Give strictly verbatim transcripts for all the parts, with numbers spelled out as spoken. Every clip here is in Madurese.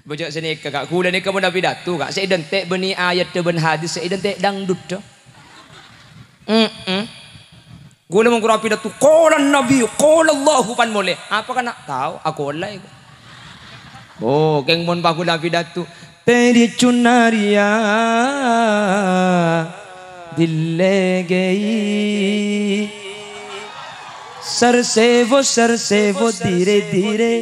Bâca' sanèka, Ka'. Kaulâ nèka mon apidato, Ka', sè èdânte' bânnè ayatta bân hadis sè èdânte' dangdut, do. Mm-mm. Kaulâ mon kor apidato, "Qala Nabi, qala Allahu," pan molè. Apa kana' tao? Akola iku. Oh, kèng mon pa kaulâ apidato, "Teri cunariya dillegei. Sarsevo, sarsevo, dire, dire."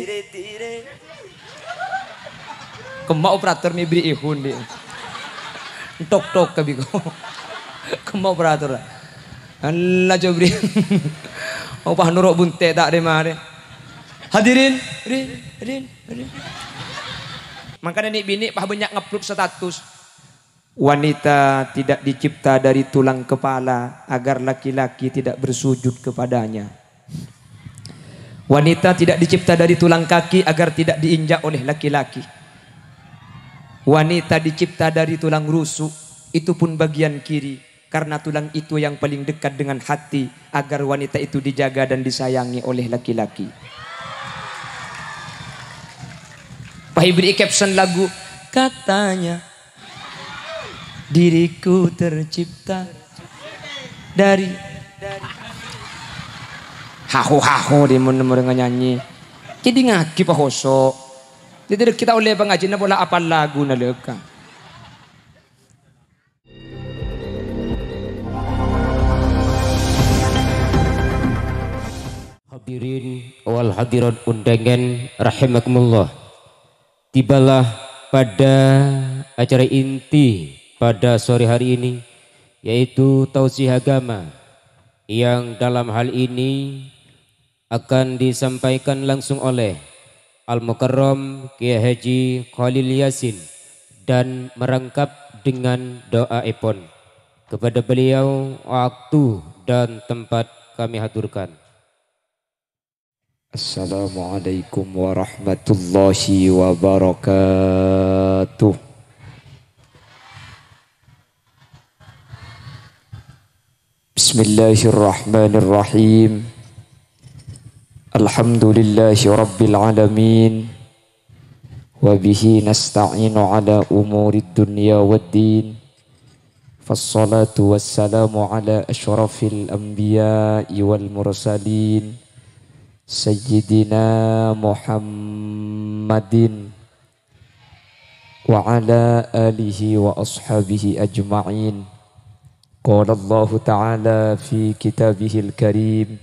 Kemma operator mè' bri' ihun, di'. Tok-tok ka biko. Kemma operator. Allah, coba bri'. Apa noro' bunte' ta' rè-marè. Hadirin, rin, rin, rin. Mangkana nè'-binè' pas bânnya' ngupload status. Wanita tidak dicipta dari tulang kepala agar laki-laki tidak bersujud kepadanya. Wanita tidak dicipta dari tulang kaki agar tidak diinjak oleh laki-laki. Wanita dicipta dari tulang rusuk, itu pun bagian kiri, karena tulang itu yang paling dekat dengan hati, agar wanita itu dijaga dan disayangi oleh laki-laki. Pas èbri' caption lagu, katanya, "Diriku tercipta dari," haho-haho, di' mon-, mon nyanyi. Kèdingngaghi pahoso'. Dhâddhi kita olle pangajina pola apal laguna leka. Hadirin wal hadirat undangan rahimakumullah. Tibalah pada acara inti pada sore hari ini, yaitu tausiah agama, yang dalam hal ini akan disampaikan langsung oleh Al-Mukarram Kiai Haji Khalil Yasin dan merangkap dengan doaèpon. Kepada beliau, waktu dan tempat kami haturkan. Assalamualaikum warahmatullahi wabarakatuh. Bismillahirrahmanirrahim. Alhamdulillahi rabbil alamin. Wa bihi nasta'inu ala umurid dunya waddin. Fassalatu wassalamu ala asyrafil anbiya'i wal mursalin, Sayyidina Muhammadin wa ala alihi wa ashabihi ajma'in. Qala Allahu ta'ala fi kitabihil karim,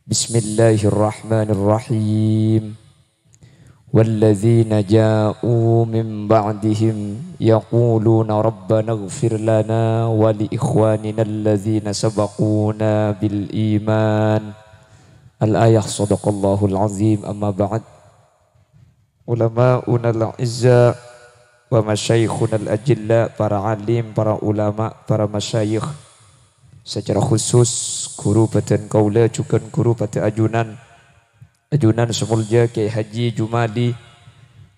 bismillahirrahmanirrahim. Walladzina ja'u min ba'dihim yaquluna rabbana ighfir lana wa li ikhwanina alladzina sabaquna bil iman. Al-ayah, sadaqallahul azim, amma ba'd. Ulama'unal a'izza wa masyayikhunal ajilla, para alim, para ulama, para masyayikh. Secara khusus, ghuru bhâdhân kaulâ jhughân ghuru padâ ajunan. Ajunan sè molja Kiai Haji Jumali,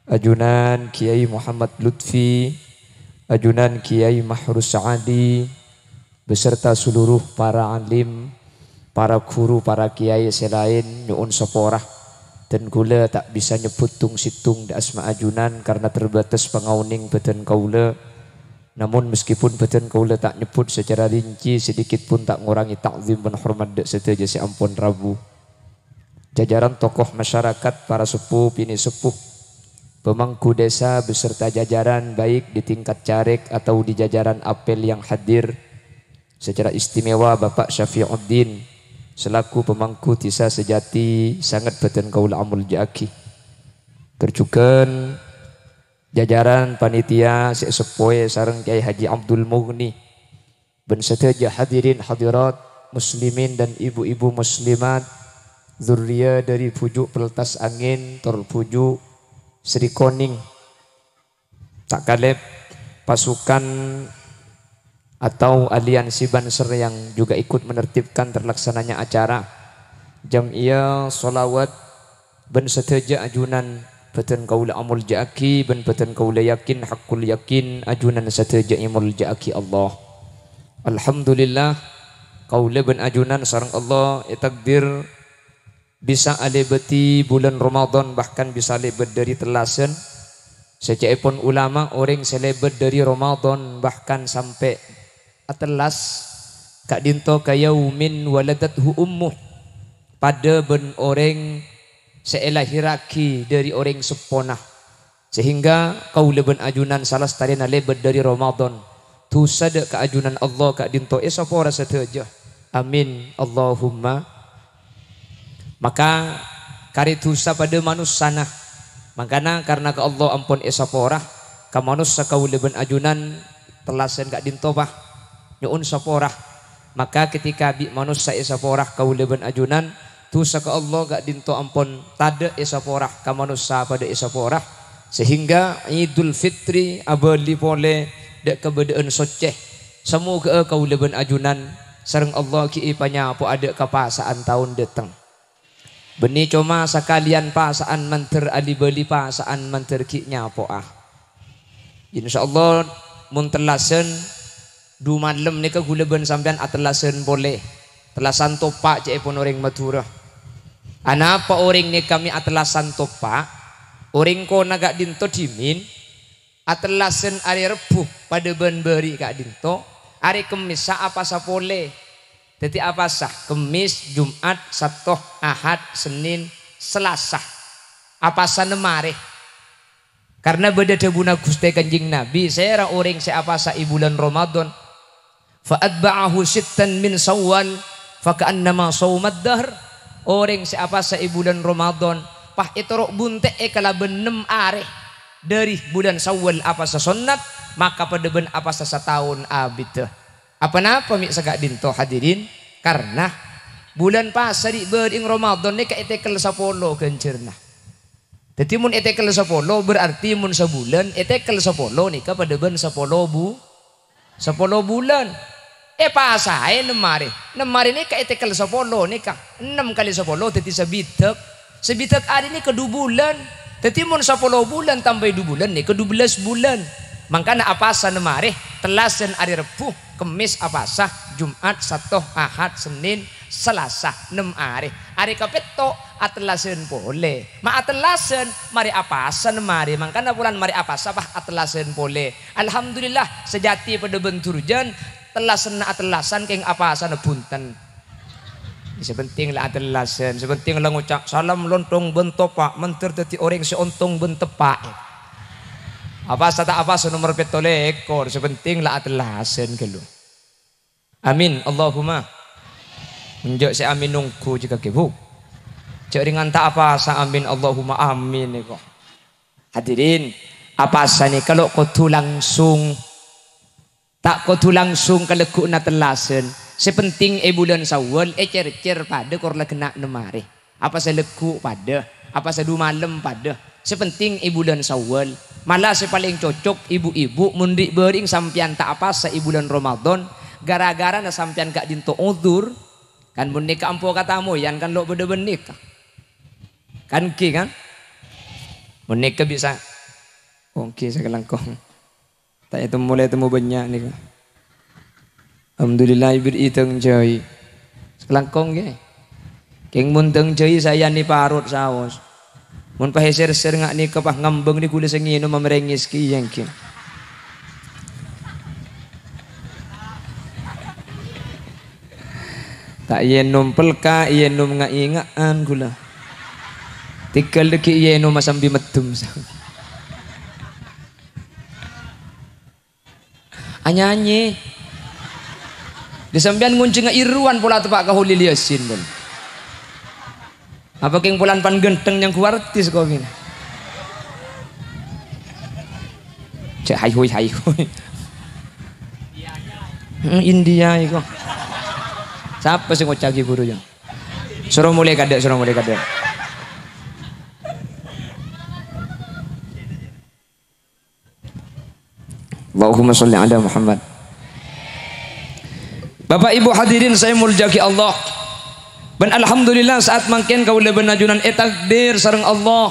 ajunan Kiai Muhammad Lutfi, ajunan Kiai Mahrus Saadi, beserta seluruh para alim, para ghuru, para kiai sè laèn nyo'on sapora. Dân kaulâ ta' bisa nyebbhut tong-sèttong dâ' asma ajunan karena terbatas pangaonèng bhâdhân kaulâ. Namun, meskipun bhâdhân kaulâ ta' nyebbhut secara rinci, sedikit pun ta' ngorangè ta'zim bân hormat dâ' sadhâjâ sè ampon rabu. Jajaran tokoh masyarakat, para seppo, binè' seppo, pemangku desa beserta jajaran baik di tingkat caleg atau di jajaran apel yang hadir, secara istimewa Bapak Syafiuddin selaku pemangku Desa Sejati sanget bhâdhân kaulâ amolja'aghi. Tor jhughân jajaran panitia sè èseppowè sareng Kiai Haji Abdul Mughni, bân sadhâjâ hadirin hadirat, muslimin dan ibu-ibu muslimat, dzurriyah dari Bhuju' Peltas Angin tor Bhuju' Sri Koning. Ta' kalèp pasukan atau aliansi Banser yang juga ikut menertibkan terlaksananya acara. Jam'iyah sholawat bân sadhâjâ ajunan bhâdhân kaulâ amolja'aghi, bân bhâdhân kaulâ yakin, haqqul yakin, ajunan sadhâjâ èmolja'aghi Allah. Alhamdulillah, kaulâ bân ajunan sareng Allah ètakdir bisa alèbâdhi bulân Ramadan, bahkan bisa lèbât dâri tellasan. Sè ca'èpon ulama, orèng sè lèbât dhâri Ramadan, bahkan sampè' atellas, ka'dinto ka yaumin waladathu ummuh, padâ bân orèng sè èlahèrraghi dhâri orèng seppona. Sehingga kaulâ bân ajunan salastarèna lèbât dhâri Ramadan, dhusa dâ' ka ajunan Allah ka'dinto èsapora sadhâjâ. Amin, Allahumma. Maka karè dhusa padâ manossana. Mangkana karna ka Allah ampon èsapora, ka manossa kaulâ bân ajunan tellasan ka'dinto, Pa', nyo'on sapora. Maka ketika bi' manossa èsapora kaulâ bân ajunan, dhusa ka Allah ka'dinto ampon tadâ' èsapora, ka manossa padâ èsapora, sehingga Idul Fitri abâli polè dâ' kabâdâ'ân soccè. Samoghâ'â kaulâ bân ajunan sareng Allah ghi' èpanyapo'a dâ' ka pasa'an taon dâteng. Bânnè coma sakalèyan pasa'an mandhâr, li-bâli pasa'an mandhâr ghi' nyapo'a. Insyaallah, mon tellasan, du malem nèka ghulâ bân sampèyan atellasan polè. Tellasan toppa' ca'èpon orèng Madhurâ. Anapa orèng nèka mè' atellasan toppa'? Orèng kona ka'dinto dhimèn, atellasan arè Rebbhu padâ bân bâri' ka'dinto, arè Kemmessa apasa polè. Dhâddhi apasa Kemmès, Jum'at, Satto, Ahad, Sennèn, Salasa. Apasa nem arè. Karna bâdâ dhâbuna Ghustè Kanjeng Nabi, "Sèra orèng sè apasa è bulân Ramadan, fa atba'ahu sittan min Syawal, fa ka'annama shaumad dahr." Orèng sè apasa è bulân Ramadan, pas ètoro' bunte'è kalabân nem arè dhâri bulân Syawal apasa sonnat, maka padâ bân apasa sataon abiddhâ. Apa-napa mè' saka'dinto, hadirin? Karna bulân pasa ri'-bâri'eng Ramadan nèka ètèkel sapolo ghânjhârânna. Dhâddhi, mon ètèkel sapolo, berarti mon sabulân ètèkel sapolo nèka padâ bân sapolo bu-, sapolo bulân. Èpasaè nem arè. Nem arè nèka ètèkel sapolo nèka. Ennem kalè sapolo dhâddhi sabidhâk. Sabidhâk arè nèka du bulân. Dhâddhi, mon sapolo bulân tambâi du bulân nèka dubellâs bulân. Mangkana apasa nem arè, tellasan arè Rebbhu, Kemmès apasa, Jum'at, Satto, Ahad, Sennèn, Salasa, nem arè. Arè kapètto' atellasan polè. Ma' atellasan, marè apasa nem arè. Mangkana polana marè apasa, pas atellasan polè. Alhamdulillah, sajâtè padâ bân durjân, tellasanna atellasan kèng apasana bhunten. Sè penting la atellasan, sè penting la ngoca' salam lontong bân toppa', mandhâr dhâddhi orèng sè ontong bân teppa'. Apasa ta' apasa nomer pètto lèkor, sè penting la atellasan ghâllu. Amin, Allahumma. Enjâ' sè amin nongghu jâgâ kèbu. Jâ' rèng anta' apasa amin, Allahumma amin nèko. Hadirin, apasa nèka lo' kodhu langsung. Ta' kodhu langsung ka lagghu'na tellasan. Sè penting è bulân Syawal, ècèr-cèr padâ kor la ghenna' nem arè. Apasa lagghu' padâ, apasa du malem padâ. Sè penting è bulân Syawal. Mala sè palèng cocok, ibu-ibu, mon ri'-bâri'eng sampèyan ta' apasa è bulân Ramadan, ghârâ-ghârâna sampèyan ka'dinto odzur, kan mon nèka ampo katamoyan, kan lo' padâ bân nèka. Kan ghi, kan? Mon nèka bisa. Onggi sakalangkong. Ta' ètemmo la ètemmo bânnya' nèka. Alhamdulillah, èberri'i dâng jhâi. Sakalangkong, ghi. Kèng mon dâng jhâi saèyanè parot saos. Mon pas èsèr-sèr nga' nèka pas ngambâng nè ghulâ sè ngènom amèrèngès kèya, ghi. Ta' èyènom pelka, èyènom nga'-ènga'an ghulâ. Tèghâl dhâggi' èyènom asambi meddhem. Anyanyè. Dhi sampèyan ngonjhângnga irrowan pola teppa' ka Kholil Yasin, bân. Apa kèng polana pan ghântheng nyangghu artis kok gini? Cè' hai hui, hai hui. Hmm, India iku. Sapa sè ngoca'aghi ghuru ya? Soro molè kadhâ', soro molè kadhâ'. Allahumma sholli ala Muhammad. Bapak Ibu hadirin sè èmoljâ'aghi Allah. Bân alhamdulillah, saat mangkèn kaulâ bân ajunan ètakdir sareng Allah.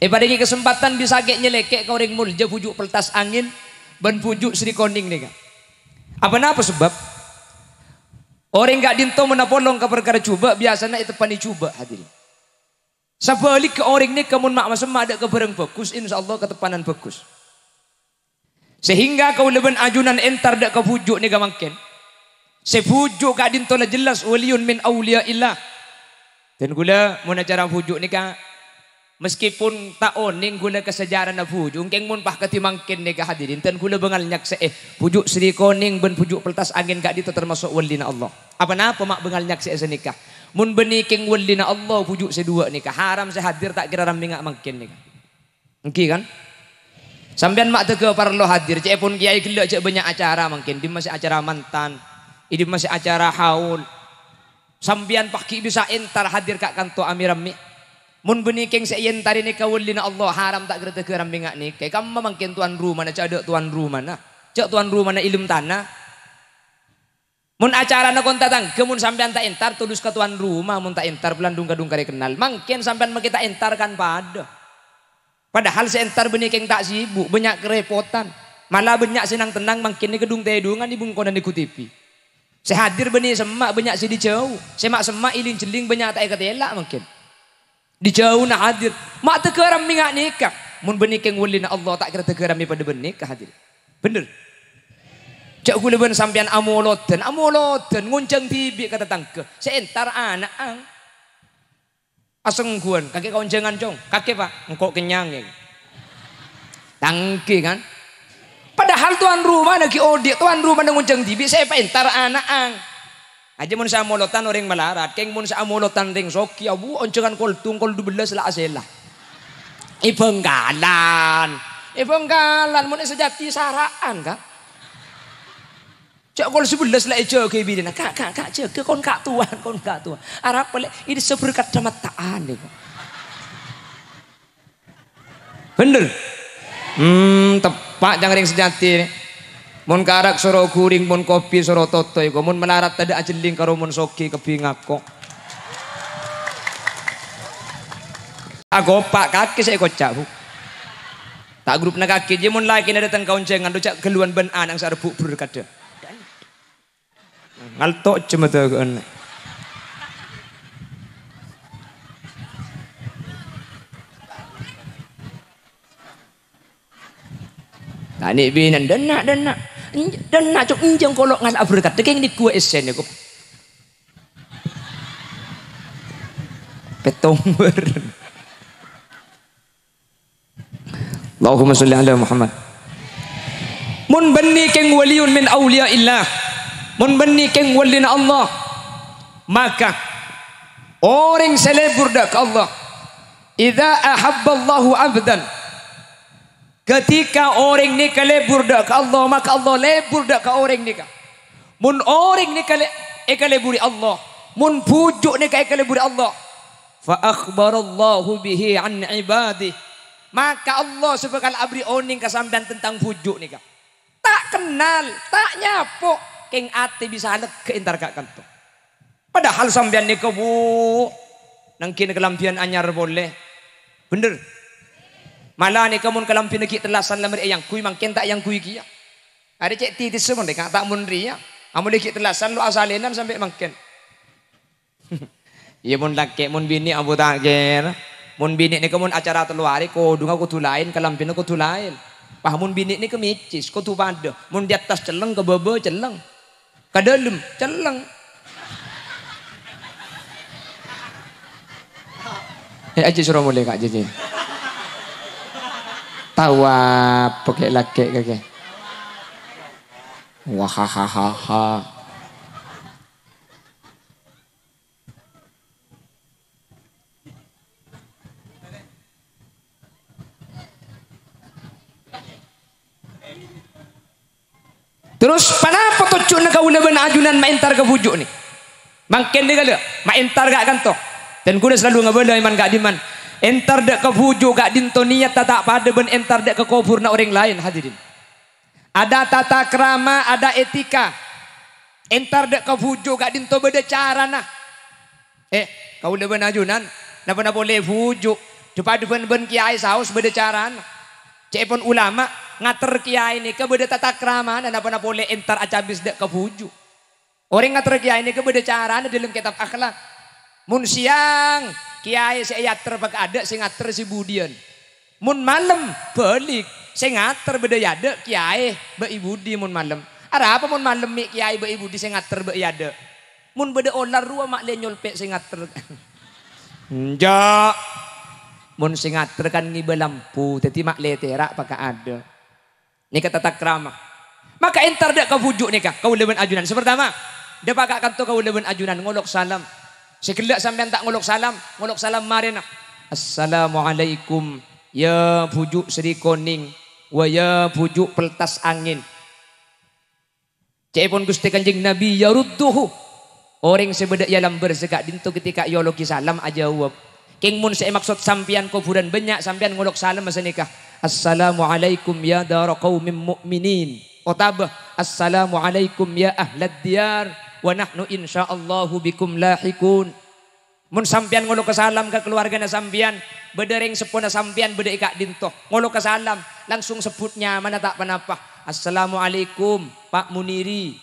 Èparèngè kasempadhân bisa ghi' nyèlèkè' ka orèng molja bhuju' peltas angèn bân bhuju' Sri Konèng nèka. Apa-napa sabâb? Orèng ka'dinto mon apolong ka parkara jhubâ', biyasana èteppanè jhubâ', hadirin. Sabhâligghâ orèng nèka mon ma'-, masemma' dâ' ka bhârâng bhâghus, insyaallah kateppanan bhâghus. Sehingga kaulâ bân ajunan entar dâ' ka bhuju' nèka mangkèn. Sè bhuju' ka'dinto la jelas waliyun min auliyaillah. Dan kaulâ mon acara bhuju' nèka, meskipun ta' onèng kaulâ ka sejarana bhuju', kèng mon pas kadhi mangkèn nèka hadirin, dan kaulâ bângal nyaksè'è bhuju' Sri Konèng bân bhuju' Peltas Angèn ka'dinto termasuk walina Allah. Apa-napa ma' bângal nyaksè'è sanèka. Mon bânnè kèng walina Allah bhuju' sè duwâ' nèka, haram sè hadir ta' kèra rammènga mangkèn nèka. Èngghi, kan? Sampèyan ma' tèghâ parlo hadir, ca'èpon kèyaè ghellâ' jhâ' bânnya' acara mangkèn, dimma sè acara mantan, è dimma sè acara haul. Sampèyan paghi' bisa entar hadir ka kanto amè-rammè. Mon bânnè kèng sè èentarè nèka walina Allah, haram ta' kèra tèghâ rammènga nèka. Kamma mangkèn towan rumana, jhâ' adâ' towan rumana. Jhâ' towan rumana èlem tana. Mon acarana kon tatangghâ, mon sampèyan ta' entar, todus ka towan roma, mon ta' entar, bâlândung-kadung karè kennal. Mangkèn sampèyan makè ta' entar kan padâ. Padahal sè entar bânnè kèng ta' sibuk, bânnya' karèpotan. Mala bânnya' sè nang-tennang mangkèn nèka dung-tèdungan è bengkona nèghu T V. Sè hadir bânnè semma', bânnya' sè dâri jhâu. Sè ma'-, semma' èling-jhelling, bânnya' ta' èkatèla' mangkèn. Dâri jhâuna hadir. Ma' tèghâ rammènga nèka. Mon bânnè kèng walina Allah, ta' kèra tèghâ rammè padâ bân nèka hadir. Bhender? Jhâ' kaulâ bân sampèyan amolodhân, amolodhân, ngonjhâng dhibi' ka tatangghâ. Sè entar ana'na. Asengghuwân, "Kakè kaonjhângan, Cong." "Kakè, Pa'." "Engko' kennyang, ya." Tangghâ, kan? Padahal towan romana ghi' odi', towan romana ngonjhâng dhibi', sè èpaèntar ana'na. Ajâ mon sè amolodhân orèng malarat, kèng mon sè amolodhân rèng soghi, abu, onjhângan kol dung, kol dubellâs la asèla. È Bhângkalan. È Bhângkalan, mon è Sejati sara'an, kan? Jhâ' kol sabellâs la èjâgâi binèna. "Ka', ka', ka', jâgâ, kon ka' towan, kon ka' towan." Arapa lè', ini sabher kacamataan nèko. Bhender? Hmm, teppa' ca'na rèng Sejati. Mon karak soro ghuring, mon kopi soro totoy, ko mon malarat tadâ' ajhelling karo mon soghi kabbhi ngako. Agopa' kakè sè èkoca', Bu. Ta' grupna kakè, jiyâ mon lakèna dâteng ka onjhângan, roca' ghâlluwân bân ana'na sè arebbhu' berkadhâ. Ngalto' jemma dâgâ'ân. Tane' binèn, "Dânna', dânna'. Enj-, dânna', Cok, enjâ' kolo' ngala' berkadhâ, kèng nèghuwâ essèna, kok." Pettong bareng. Allahumma sholli ala Muhammad. Mon bânnè kèng waliyun min auliyaillah, mon bânnè kèng walina Allah, maka orèng sè lebur dâ' ka Allah, idza ahabballahu abdan, ketika orèng nèka lebur dâ' ka Allah, maka Allah lebur dâ' ka orèng nèka. Mon orèng nèka le-, èkaleburi Allah, mon bhuju' nèka èkaleburi Allah, fa akhbarallahu bihi an ibadih, maka Allah sè bhâkal aberri' onèng ka sampèyan tentang bhuju' nèka. Ta' kennal, ta' nyapo, kèng atè bisa lega entar ka kanto. Padahal sampèyan nèka, Bu, nangghing kalambhiyân anyar polè. Bhender? Mala nèka mon kalambhiyânna ghi' tellasan la marè èangghuy, mangkèn ta' èangghuy kèya. Arè cè' titissa mon rèka, ta' mon rèya. Amolè ghi' tellasan lo' asalènan sampè' mangkèn. Iyâ, mon lakè', mon binè' abu ta' kèra. Mon binè' nèka mon acara tello arè, kodhungnga kodhu laèn, kalambhina kodhu laèn. Pas mon binè' nèka mècis, kodhu padâ. Mon di attas celleng, ka bâbâ celleng. Ka dâlem, celleng. Eh, ajjhi soro molè, Ka', jhâ', jhâ'. Tao apa kè lakè' kakè? Wahahahaha. Terros, ponapa tojjhuna kaulâ bân ajunan maèntar ka bhuju' nè? Mangkèn dhâgâlâ, maèntar ka kanto. Dan kaulâ salalu ngabâlâ è man ka'dimman. Èntar dâ' ka bhuju' ka'dinto niyatta ta' padâ bân èntar dâ' ka kobhurrâ orèng laèn, hadirin. Ada tata krama, ada etika. Èntar dâ' ka bhuju' ka'dinto bâdâ carana. Eh, kaulâ bân ajunan, napa-napa polè bhuju', dhâ-padhâ bân, bân kèyaè saos bâdâ carana. Ca'èpon ulama, ngater kèyaè nèka bâdâ tata kramana, napa-napa polè èntar acabis dâ' ka bhuju'. Orèng ngater kèyaè nèka bâdâ carana dâlem kètab akhlak. Mon sèyang, Kèyaè sè èater bâ' è adâ', sè ngater sè budiyân. Mon malem, bâlik, sè ngater bâdâ è adâ', kèyaè bâ' è budi mon malem. Arapa mon malem mè' kèyaè bâ' è budi, sè ngater bâ' è adâ'? Mon bâdâ olar rowa ma'lè nyolpè' sè ngater. Enjâ'. Mon sè ngater kan ngibâ lampu, dhâddhi ma'lè tèra' bâ' è adâ'. Nèka tatakrama. Maka entar dâ' ka bhuju' nèka, kaulâ bân ajunan. Sè partama, dâpa' ka kanto kaulâ bân ajunan, ngolok salam. Sè ghellâ' sampèyan ta' ngolok salam, ngolok salam marèna. "Assalamualaikum, ya bhuju' Sri Koning, wa ya bhuju' Peltas Angin." Ca'èpon Ghustè Kanjeng Nabi, "Yarudduhu." Orèng sè bâdâ è alam barzah ka'dinto ketika èolokè salam ajâwâb. Kèng mon sè èmaksod sampèyan kobhurân bânnya', sampèyan ngolok salam sanèka, "Assalamualaikum ya dara qaumin mu'minin." Otabâ, "Assalamualaikum ya ahlad diyar, wa nahnu insyaallahu bikum lahiqun." Mon sampèyan ngolok salam ka kalowargana sampèyan, bâdâ rèng seppona sampèyan bâdâ è ka'dinto, ngolok salam, langsung sebbhut nyamana ta' ponapa, "Assalamualaikum, Pa' Muniri."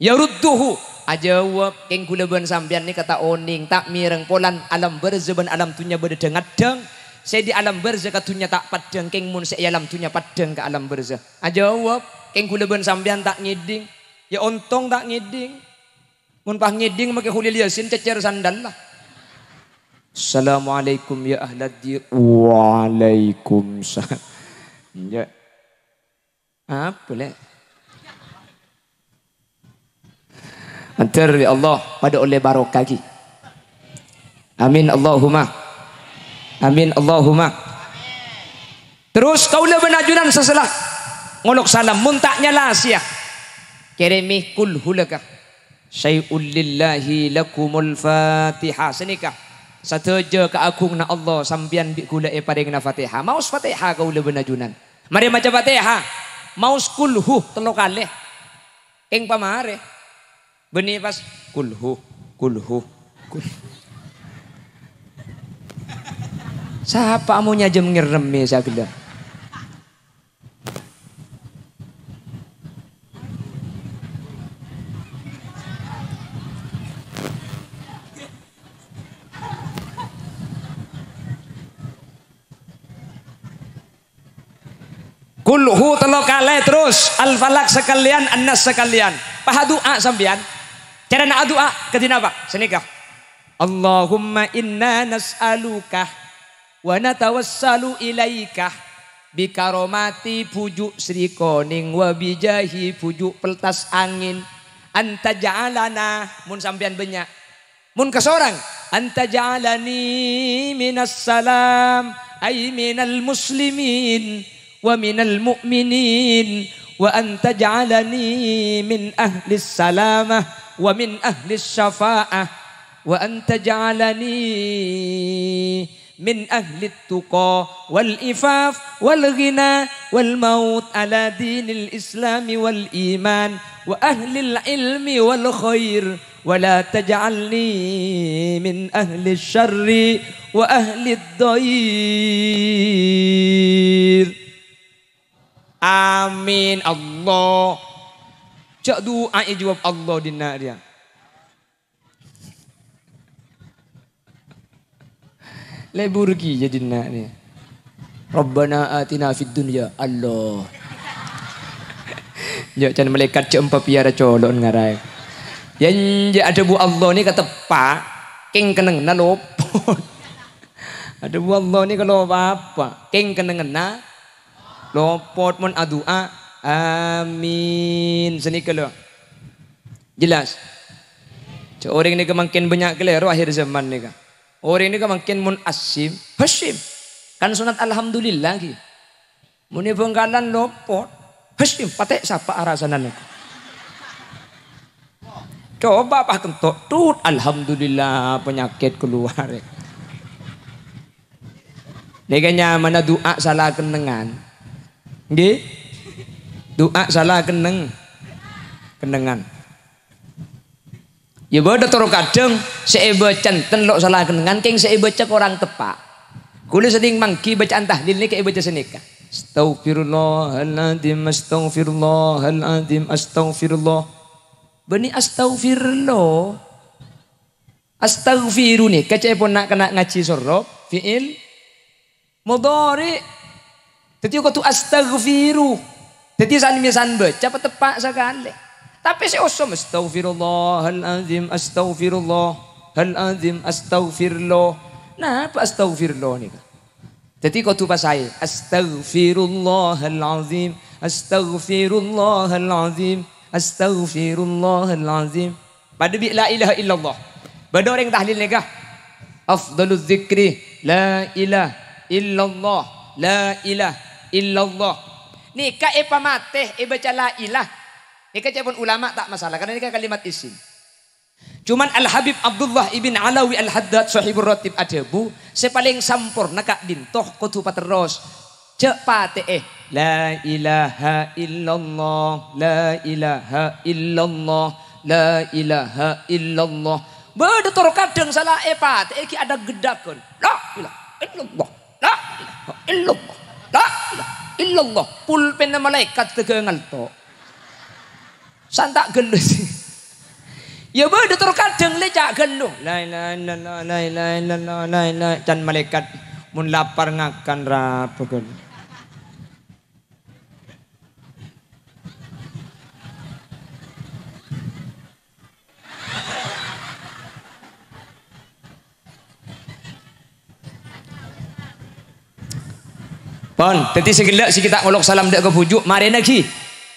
"Yarudduhu," ajâwâb, "Kèng ghulâ bân sampèyan nèka ta' onèng, ta' mèreng, polana alam barzah bân alam dhunnya bâdâ dhâng-ngaddhâng. Sè è alam barzah ka dhunnya ta' paddhâng, kèng mon sè è alam dhunnya paddhâng ka alam barzah." Ajâwâb, "Kèng ghulâ bân sampèyan ta' ngèdhing." Ya ontong ta' ngèdhing. Mon pas ngèdhing makè Kholil Yasin cècèr sandalla. "Assalamualaikum ya ahlad diyar." "Waalaikumsalam." Ya. Apa, Lè'? Mandhâr, ya Allah, padâ ollè barokah, ghi. Amin, Allahumma. Amin, Allahumma. Terros kaulâ bân ajunan sè sella ngolok salam, mon ta' nyala sèya, kèrèmè kulhu laka. Syai'ul lillahi lakumul Fatihah. Sanèka, sadhâjâ kaagunganna Allah, sampèyan bi' ghulâ èparèngana Fatihah. Maos Fatihah kaulâ bân ajunan. Marè maca Fatihah. Maos kulhu tello kalè. Kèng pamarè. Bânnè pas, "Kulhu, kulhu, kulhu." Sapa amonya jhâ' ngèrèmè saghellâ'? Kulhu tello kalè terros, Al-Falaq sakalèyan, An-Nas sakalèyan. Pas adu'a sampèyan. Carana adu'a kadhi napa? Sanèka. "Allahumma inna nas'aluka wa natawassalu ilaika bi karomati bhuju' Sri Koning wa bi jahi bhuju' Peltas Angin an taj'alana," mon sampèyan bânnya', Mon kasorang, "An taj'alani minas salam, ay minal muslimin, wa minal mu'minin, wa an taj'alani min ahlis salamah, wa min ahlis syafa'ah, wa an taj'alani min ahlit tuqa wal ifaf wal ghina wal maut ala dinil islami wal iman wa ahlil ilmi wal khair." "Wa la taj'alni min ahli syarri wa ahli dhair." Amin, Allah. Jhâ' du'a èjâwâb Allah dinna' rèya. Lebur kèya dinna' rèya. "Rabbana atina fid dunya." Allah. Jhâ' can malaèkat jhâ' empa' pèyara colo'en ngaraè. Yâ, enjâ' adhâbu Allah nèka teppa', kèng kennengnganna lopot. Adhâbu Allah nèka lo apa? Kèng kennengnganna lopot mon adu'a. Amin. Sanèka lo. Jelas? Jhâ' orèng nèka mangkèn bânnya' kalèro akhir zaman nèka. Orèng nèka mangkèn mon Asyim, Hasyim. Kan sunat alhamdulillah, ghi. Mon è Bhângkalan lopot, Hasyim, patè' sapa arasana nèka. Coba pas kento', tut, alhamdulillah, penyakit keluar. Nèka nyamana du'a sala kennengngan. Ngghi? Du'a sala kenneng-, kennengngan. Yâ bâdâ toro' kadhâng sè èbâca enten lo' sala kennengngan, kèng sè èbâca korang teppa'. Kaulâ sennèng mangghi bâcaan tahlil nèka èbâca sanèka. Astaghfirullahaladzim, astaghfirullahaladzim, astaghfirullah. Bânnè astaghfirullah. Astaghfiru nèka ca'èpon na'-kana' ngajhi soro, fi'il mudhari'. Dhâddhi kodhu astaghfiru. Dhâddhi san-mèsan baca pateppa' sakalè. Tapè sè osom, "Astaghfirullahal azim, astaghfirullahal azim, astaghfirullah." Napa astaghfirullah nèka? Dhâddhi kodhu pasaè, "Astaghfirullahal azim, astaghfirullahal azim, astaghfirullahal azim." Padâ bi' la ilaha illallah. Bâdâ orèng tahlil nèka. Afdhaluz zikri, la ilaha illallah, la ilaha illallah. Nèka èpamatè èbâca la ilah. Nèka ca'èpon ulama ta' masalah, karena nèka kalimat isim. Cuman Al-Habib Abdullah ibn Alawi Al-Haddad, Shahibur Ratib, adhâbu, sè palèng samporna ka'dinto kodhu paterros. Jhâ' patè'è, "La ilaha illallah, la ilaha illallah, la ilaha illallah." Bâdâ tor kadhâng sala èpatè'è ghi' adhâk-ghâddhâghân. "La ilaha illallah, la ilaha illallah, la ilaha illallah." Pulpènna malaèkat tèghâ ngalto'. San ta' ghâllu sih. Ya bâdâ tor kadhâng lè ca' ghâllu. "La ilaha illallah, la ilaha illallah, la ilaha," can malaèkat, "Mon lapar ngakan rapa ghâllu." Pon, dhâddhi sè ghellâ' sè ghi' ta' ngolok salam dâ' ka bhuju', marèna ghi.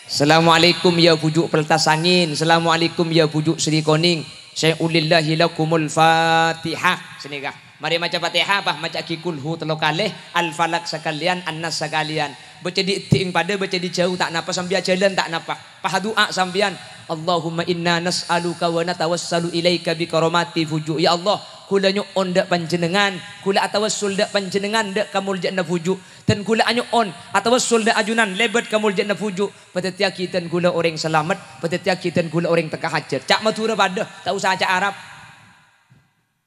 "Assalamualaikum ya bhuju' Peltas Angin, assalamualaikum ya bhuju' Sri Koning, syai'un lillahi lakumul Fatihah." Sanèka. Marè maca Fatihah, bâh, maca'aghi kulhu tello kalè, Al-Falaq sakalèyan, An-Nas sakalèyan. Bâca dhi'-, dhi'eng padâ, bâca dhi' jhâu ta' napa, sampèyan jhâlân ta' napa. Pas adu'a sampèyan, "Allahumma inna nas'aluka wa natawassalu ilaika bi karomati bhuju'." Ya Allah, ghulâ nyo'on dâ' Panjhennengngan, ghulâ atawassul dâ' Panjhennengngan dâ' kamoljâ'ânna bhuju', dan ghulâ anyo'on atawassul dâ' ajunan lèbât kamoljâ'ânna bhuju', padhâddhiyâghi dhân ghulâ orèng salamet, padhâddhiyâghi dhân ghulâ orèng tekka hajhât. Ca' Madhurâ padâ, ta' osa ca' Arab.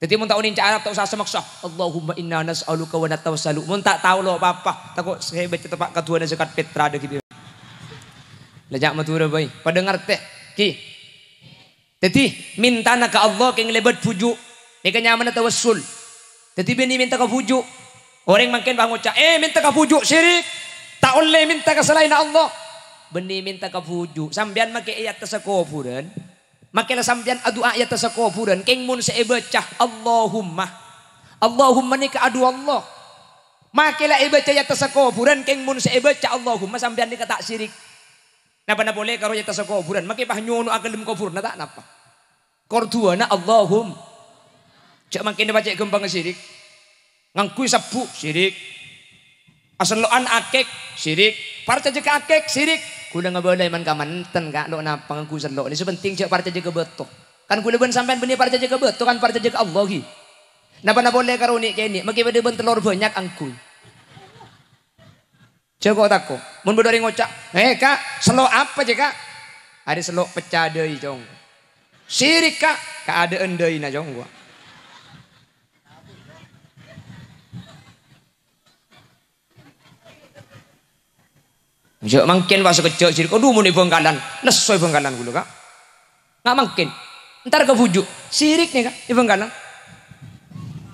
Dhâddhi, mon ta' onèng ca' Arab, ta' osa sè maksa. "Allahumma inna nas'aluka wa natawassalu." Mon ta' tao lo' pa-apa, tako' sè bâca teppa' kaduwâna zakat fitrah dâggi' bi-, la ca' Madhurâ bhâi. Padâ ngartè, ghi. Dhâddhi, mèntana ka Allah kèng lèbât bhuju'. Nèka nyamana tawassul. Dhâddhi, bânnè mènta ka bhuju'. Orèng mangkèn bâ ngoca', "Eh, mènta ka bhuju' sirik. Ta' ollè mènta ka salaènna Allah." Bânnè mènta ka bhuju'. Sampèyan makè è attassa kobhurân. Makè la sampèyan adu'a è attassa kobhurân, kèng mon sè èbâca Allahumma. Allahumma nèka adhu Allah. Makè la èbâca è attassa kobhurân, kèng mon sè èbâca Allahumma sampèyan nèka ta' sirik. Napa-napa polè karo è attassa kobhurân, makè pas nyono akellem kobhurna ta' napa. Kor duwâna Allahum. Jhâ' mangkèn pacè' ghâmpangnga sirik. Ngangghuy sabbhu, sirik. Asello'an akèk, sirik. Parcajâ ka akèk, sirik. Ghulâ ngabâlâi man-kamanten, Ka', lo' napa ngangghuy sello'. Nè sè penting jhâ' parcajâ ka bâto. Kan ghulâ bân sampèyan bânnè parcajâ ka bâto, kan parcajâ ka Allah, ghi. Napa-napa polè karo nè'-kènè', makè bâdâ bân tellor bânnya' ngangghuy. Jhâ' ko'-tako'. Mon bâdâ orèng ngoca', "Eh, Ka', sello' apa, jhâ', Ka'?" "Arè sello' pecca dâi, Cong." "Sirik, Ka'." "Kaadâ'ân dâina, Cong, ghuwâ." Jhâ' mangkèn pas sakejjhâ' sirik. Adhu, mon è Bhângkalan. Lesso è Bhângkalan ghulâ, Ka'. Nga' mangkèn. Entar ka bhuju'. Sirik nèka, è Bhângkalan.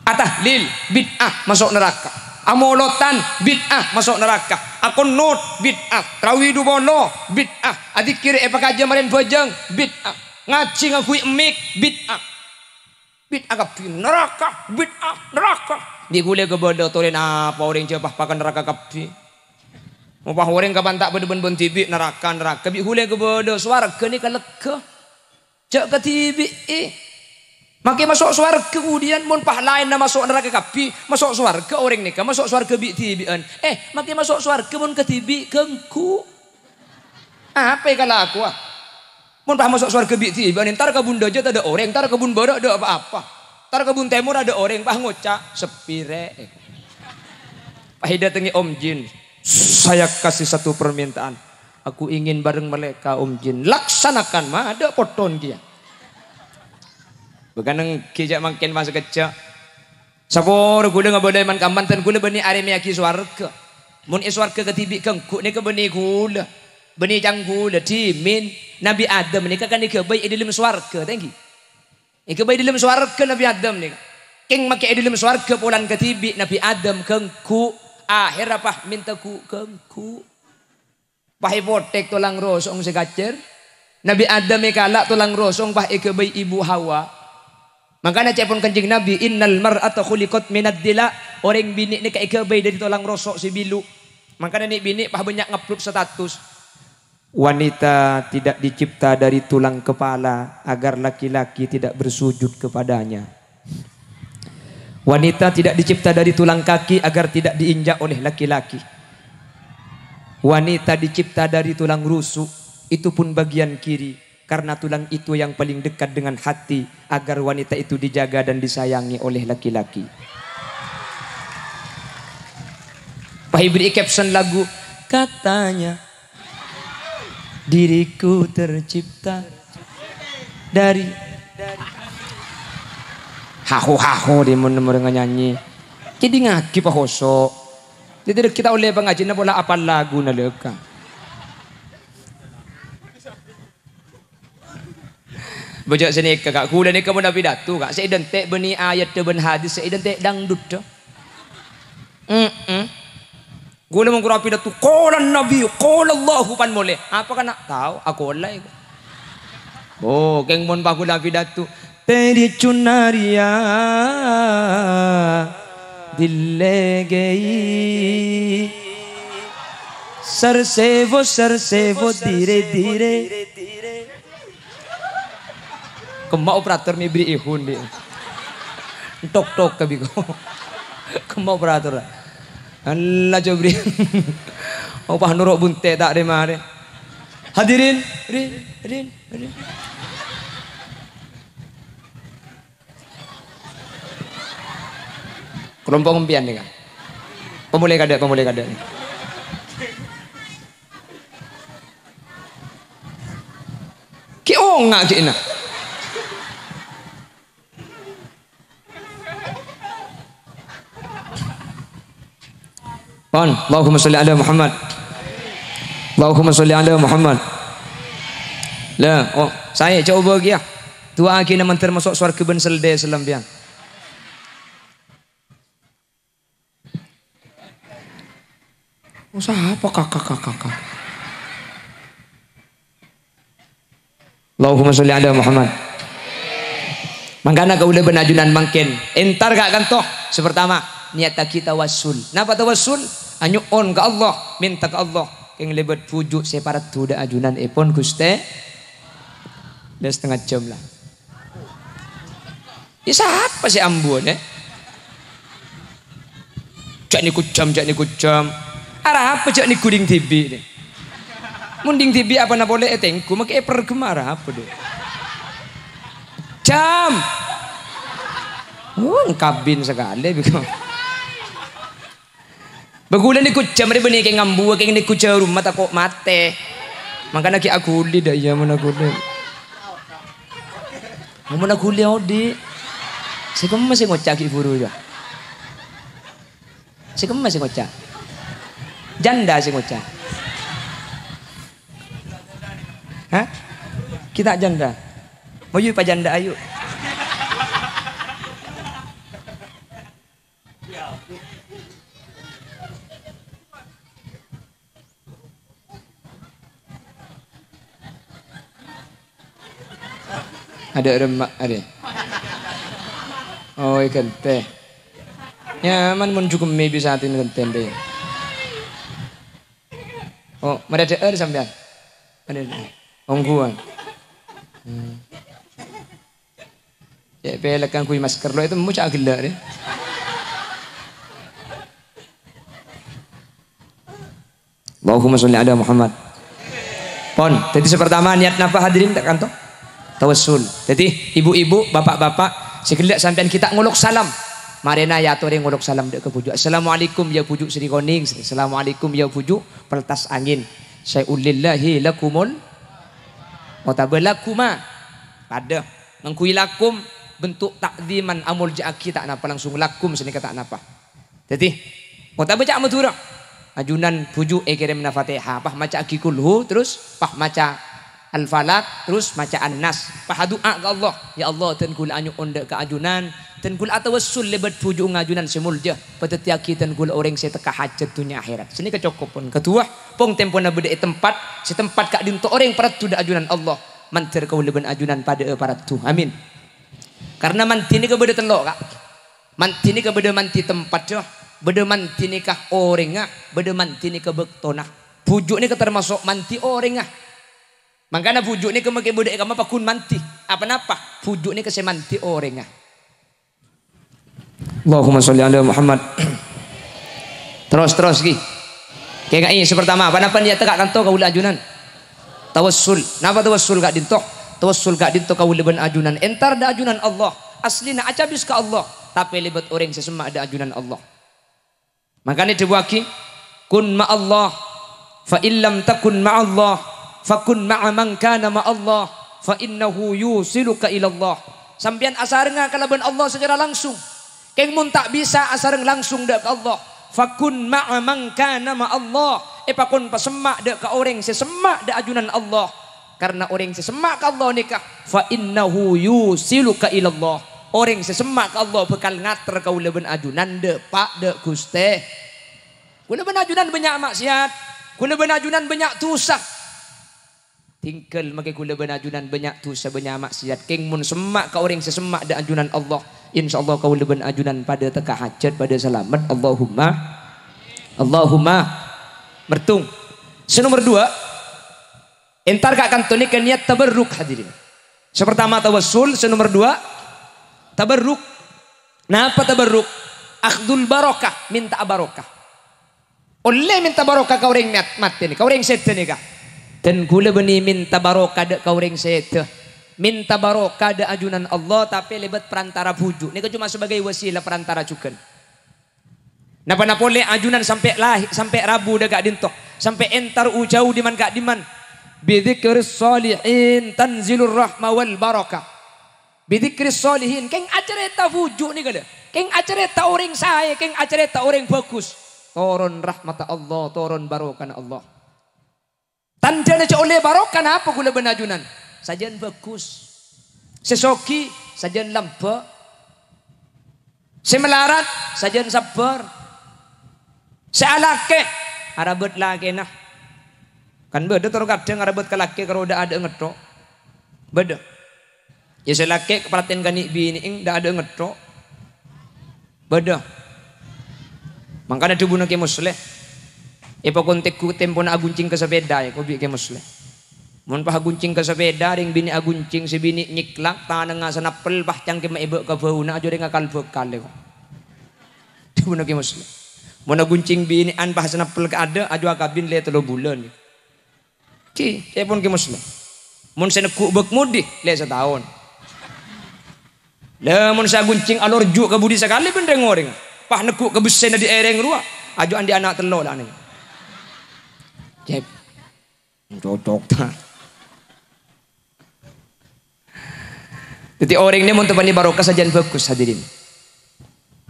Atahlil, bid'ah, maso' naraka. Amolotan, bid'ah, maso' naraka. Akonut, bid'ah. Tarawi dhu polo, bid'ah. Adzikir è pakajâ marèn bhâjâng, bid'ah. Ngajhi ngangghuy mik, bid'ah. Bid'ah kabbhi, naraka, bid'ah, naraka. Bi' ghulâ kabâlâ torè napa orèng jhâ' pas ka naraka kabbhi. Mon pas orèng kapan ta' bâdâ bân-bân dhibi', naraka, naraka. Bi' ghulâ kabâlâ sowarghâ nèka lèghâ. Jhâ' kadhibi'i. Makè maso' sowarghâ budiyân, mon pas laènna maso' naraka kabbhi, maso' sowarghâ orèng nèka, maso' sowarghâ bi'-dhibi'ân. Eh, makè maso' sowarghâ mon kadhibi' ghângghu. Apa èkalakowa? Mon pas maso' sowarghâ bi'-dhibi'ân, entar ka bun dâjâ tadâ' orèng, entar ka bun bârâ' dâ' pa-apa. Entar ka bun tèmor adâ' orèng, pas ngoca', "Sepi, rè'." Pas èdâtengngè Om Jin, "Saya kasih satu permintaan. Aku ingin bareng mereka, Om Jin." "Laksanakan, ma', adâ' potton kèya." Bâkana ènggi jhâ' mangkèn pas sakejjhâ'. Sapora ghulâ ngabâlâi man-kamanten ghulâ bânnè arèmèyaghi sowarghâ. Mon è sowarghâ kadhibi' ghângghu nèka bânnè ghulâ. Bânnè cang ghulâ, dhimèn. Nabbhi Adam nèka kan èghâbây è dhâlem sowarghâ, ta' ènggi? Èghâbây è dhâlem sowarghâ Nabbhi Adam nèka. Kèng makè è dhâlem sowarghâ polana kadhibi' Nabbhi Adam ganggu. Akhèrra pas mènta ghu-, ganggu. Pas èpothèk tolang rosong sè kacèr. Nabbhi Adam èkala' tolang rosong pas èghâbây Ibu Hawa. Mangkana ca'èpon Kanjeng Nabbhi, "Innal mar'ata khuliqat minad dila'." Orèng binè' nèka èghâbây dhâri tolang rosok sè bilu'. Mangkana nè'-binè' pas bânnya' ngupload status. Wanita tidak dicipta dari tulang kepala agar laki-laki tidak bersujud kepadanya. Wanita tidak dicipta dari tulang kaki agar tidak diinjak oleh laki-laki. Wanita dicipta dari tulang rusuk, itu pun bagian kiri, karena tulang itu yang paling dekat dengan hati, agar wanita itu dijaga dan disayangi oleh laki-laki. Pas èbherri'i caption lagu, katanya, "Diriku tercipta dari," haho-haho, dhimèn orèng nyanyi. Kèdingngaghi pas khosok. Dhâddhi kita ollè pangajiyân pola apal laguna lèka. Bâjâ' sanèka, Ka'. Kaulâ nèka mon apidato, Ka', sè èdântè' bânnè ayat bân hadis, sè èdântè' dangdut, dâ. Mm-mm. Kaulâ mon kor apidato, "Qala Nabi, qala Allahu," pan molè. Apa kana' tao? Akola iku. Oh, kèng mon pas kaulâ apidato, "Teri chunariya dille gei, sarsevo, sarsevo, dire, dire." Kemma operator mè' bherri' èhun, dhi'. Tok-tok ka biko. Kemma operator. Allah, coba bherri'. Opah noro' bunte' ta' rè-marè. Hadirin, rin, rin, rin. Kelompok empiyan nèka. Pamolè kadâ', pamolè kadâ'. Ki onga' ki na. Pon, Allahumma sholli ala Muhammad. Allahumma sholli ala Muhammad. La, oh, saè coba ki ya. Du'aaghi nèman termasuk sowarga bân sèldè salambiyan. Oh, sapa kakak, kakak, kakak? Allahumma sholli ala Muhammad. Mangkana kaulâ bân ajunan mangkèn entar ka kanto. Sè pertama, niyattaghi tawassul. Napa tawassul? Anyo'on ka Allah, mènta ka Allah. Kèng lèbât bhuju' sè paraddu dâ' ajunan èpon, Ghustè. Dâ' satengnga jam la. Ya, sapa sè ambuwâna? Jhâ' nèko jam, jhâ' nèko jam. Arapa jhâ' nèko dhing dhibi', nè? Mon dhing dhibi' apana polè ètengghu, makè èperghem arapa, dhi'? Jam. Oh, kabin sakalè, biko. Bâ kaulâ nèko jam rè bânnè kèng ambuwâ, kèng nèko jhârumma tako' matè. Mangkana ghi' aghuli dâ' iyâ mon aghuli. Mon aghuli odi'. Sè kemma sè ngoca' ghi' buru yâ. Sè kemma sè ngoca'. Janda sè ngoca'. Hah? Kita janda. Mayu pajanda ayu. Adâ' remma', adâ'. Oh, èghântè. Nyaman mon jhugemmè bisa atèna ghântè, dhi'. Oh, marè adâ'âr sampèyan. Marè adâ'âr. Ongghuwân. Hmm. Cè' pèlek ngangghuy masker, lo' ètemmo ca' ghellâ', rè. Allahumma sholli ala Muhammad. Pon, dhâddhi sè pertama, niat napa, hadirin, ta' kanto? Tawassul. Dhâddhi, ibu-ibu, bapak-bapak, sè ghellâ' sampèyan ghi' ta' ngolok salam. Marèna èyatorè ngolok salam dâ' ka bhuju'. "Assalamualaikum, yâ bhuju' Sri Konèng." "Assalamualaikum, yâ bhuju' Peltas Angin." "Syai'ul lillahi lakumul," otabâ lakuma. Padâ. Ngangghuy lakum bentuk ta'dhiman, amoljâ'aghi ta' napa, langsung lakum sanèka ta' napa. Dhâddhi, otabâ ca' Madhurâ. Ajunan bhuju' èkèrèmana Fatihah, pas maca'aghi kulhu, terros pas maca Al-Falaq, terros maca An-Nas. Pas adu'a ka Allah, "Ya Allah, dân kaulâ anyo'on dâ' ka ajunan, dân kaulâ atawassul lèbât bhuju'na ajunan sè molja, padâddhiyâghi dân kaulâ orèng sè tekka hajhât dhunnya akhèrat." Sanèka cokop, pon. Kaduwâ, pong tempona bâdâ è tempat, sè tempat ka'dinto orèng paraddhu dâ' ajunan Allah, mandhâr kaulâ bân ajunan padâ'â paraddhu. Amin. Karna mandi nèka bâdâ tello', Ka'. Mandi nèka bâdâ mandi tempatto, bâdâ mandi nèka orèngnga, bâdâ mandi nèka bâktona. Bhuju' nèka tamaso' mandi orèngnga. Mangkana bhuju' nèka makè bâdâ è kamma paggun mandi. Apa-napa? Bhuju' nèka sè mandi orèngnga. Allahumma sholli ala Muhammad. Terros, terros, ghi. Kènga'è, sè partama, pa-napa niyatta ka'dinto kaulâ ajunan? Tawassul. Napa tawassul ka'dinto? Tawassul ka'dinto kaulâ bân ajunan èntar dâ' ajunan Allah. Aslina acabis ka Allah, tapè lèbât orèng sè semma' dâ' ajunan Allah. Mangkana èdhâbuwâghi, "Kun ma'allah, fa illam takun ma'allah, fakun ma'a man kana ma'allah, fa innahu yusiluka ilallah." Sampèyan asarengnga kalabân Allah sacara langsung. Kèng mon ta' bisa asareng langsung dâ' ka Allah, "Fakun ma'a man kana ma'allah." Èpakon pasemma' dâ' ka orèng sè semma' dâ' ajunan Allah. Karna orèng sè semma' ka Allah nèka, "Fa innahu yusiluka ilallah." Orèng sè semma' ka Allah bhâkal ngater kaulâ bân ajunan dâ', Pa', dâ' Ghustè. Kaulâ bân ajunan bânnya' ma'siyat. Kaulâ bân ajunan bânnya' dhusa. Tinggal makè kaulâ bân ajunan bânnya' dhusa, bânnya' ma'siyat. Kèng mon semma' ka orèng sè semma' dâ' ajunan Allah, insyaallah kaulâ bân ajunan padâ tekka hajhât, padâ salamet. Allahumma, Allahumma. Mertung. Sè nomer duwâ', èntar ka'dinto nèka niyat tabarruk, hadirin. Sè partama tawassul, sè nomer duwâ' tabarruk. Napa tabarruk? Akhdul barokah, mènta'a barokah. Ollè mènta barokah ka orèng mat-, matè nèka, ka orèng sèdhâ nèka. Dân kaulâ bânnè mènta barokah dâ' ka orèng sèdhâ. Mènta barokah dâ' ajunan Allah, tapè lèbât parantara bhuju'. Nèka coma sebagai wasilah parantara jhughân. Napa-napa polè ajunan sampè' lahi-, sampè' rabu dâ' ka'dinto, sampè' èntar u-jâu dimman ka'dimman. "Bidzikris sholihin tanzilur rahma wal barakah." "Bidzikris sholihin," kèng acarèta bhuju' nèka lho. Kèng acarèta orèng saè, kèng acarèta orèng bhâghus. Toron rahmatta Allah, toron barokana Allah. Tandhâna jhâ' ollè barokah napa kaulâ bân ajunan? Sajân bhâghus. Sè soghi, sajân lambâ'. Sè malarat, sajân sabbhâr. Sè alakè, arabât lakèna. Kan bâdâ tor kadhâng arabât ka lakè karo dâ'-adâ' ngetto'. Bâdâ. Iyâ, sè lakè' parhatèn ka nè'-binè'èng, dâ'-adâ' ngetto'. Bâdâ. Mangkana dhâbuna Kè Musleh, èpakon tèngghu tempona aguncèng ka sapèda, èkobi Kè Musleh. Mon pas aguncèng ka sapèda, rèng binè' aguncèng, sè binè' nyèklak, tanangnga sanappel, pas cangkemma èbâ' ka bâuna, ajo rèng akal bhâkal, èko. Dhâbuna Kè Musleh. Mon aguncèng binè'an, pas sanappel ka adâ', ajo akabin lè tello bulân. Ki, ca'èpon Kè Musleh. Mon sè neggu' bâk-modi, lè sataon. Lha, mon sè aguncèng alorju' ka budi sakalè bân rèng-orèng. Pas neggu' ka bessèna dhi' èrèng rowa, ajo andi' ana' tello' la nèng. Cep. Cocok ta'? Dhâddhi orèng nè mon teppanè barokah sajân bhâghus, hadirin.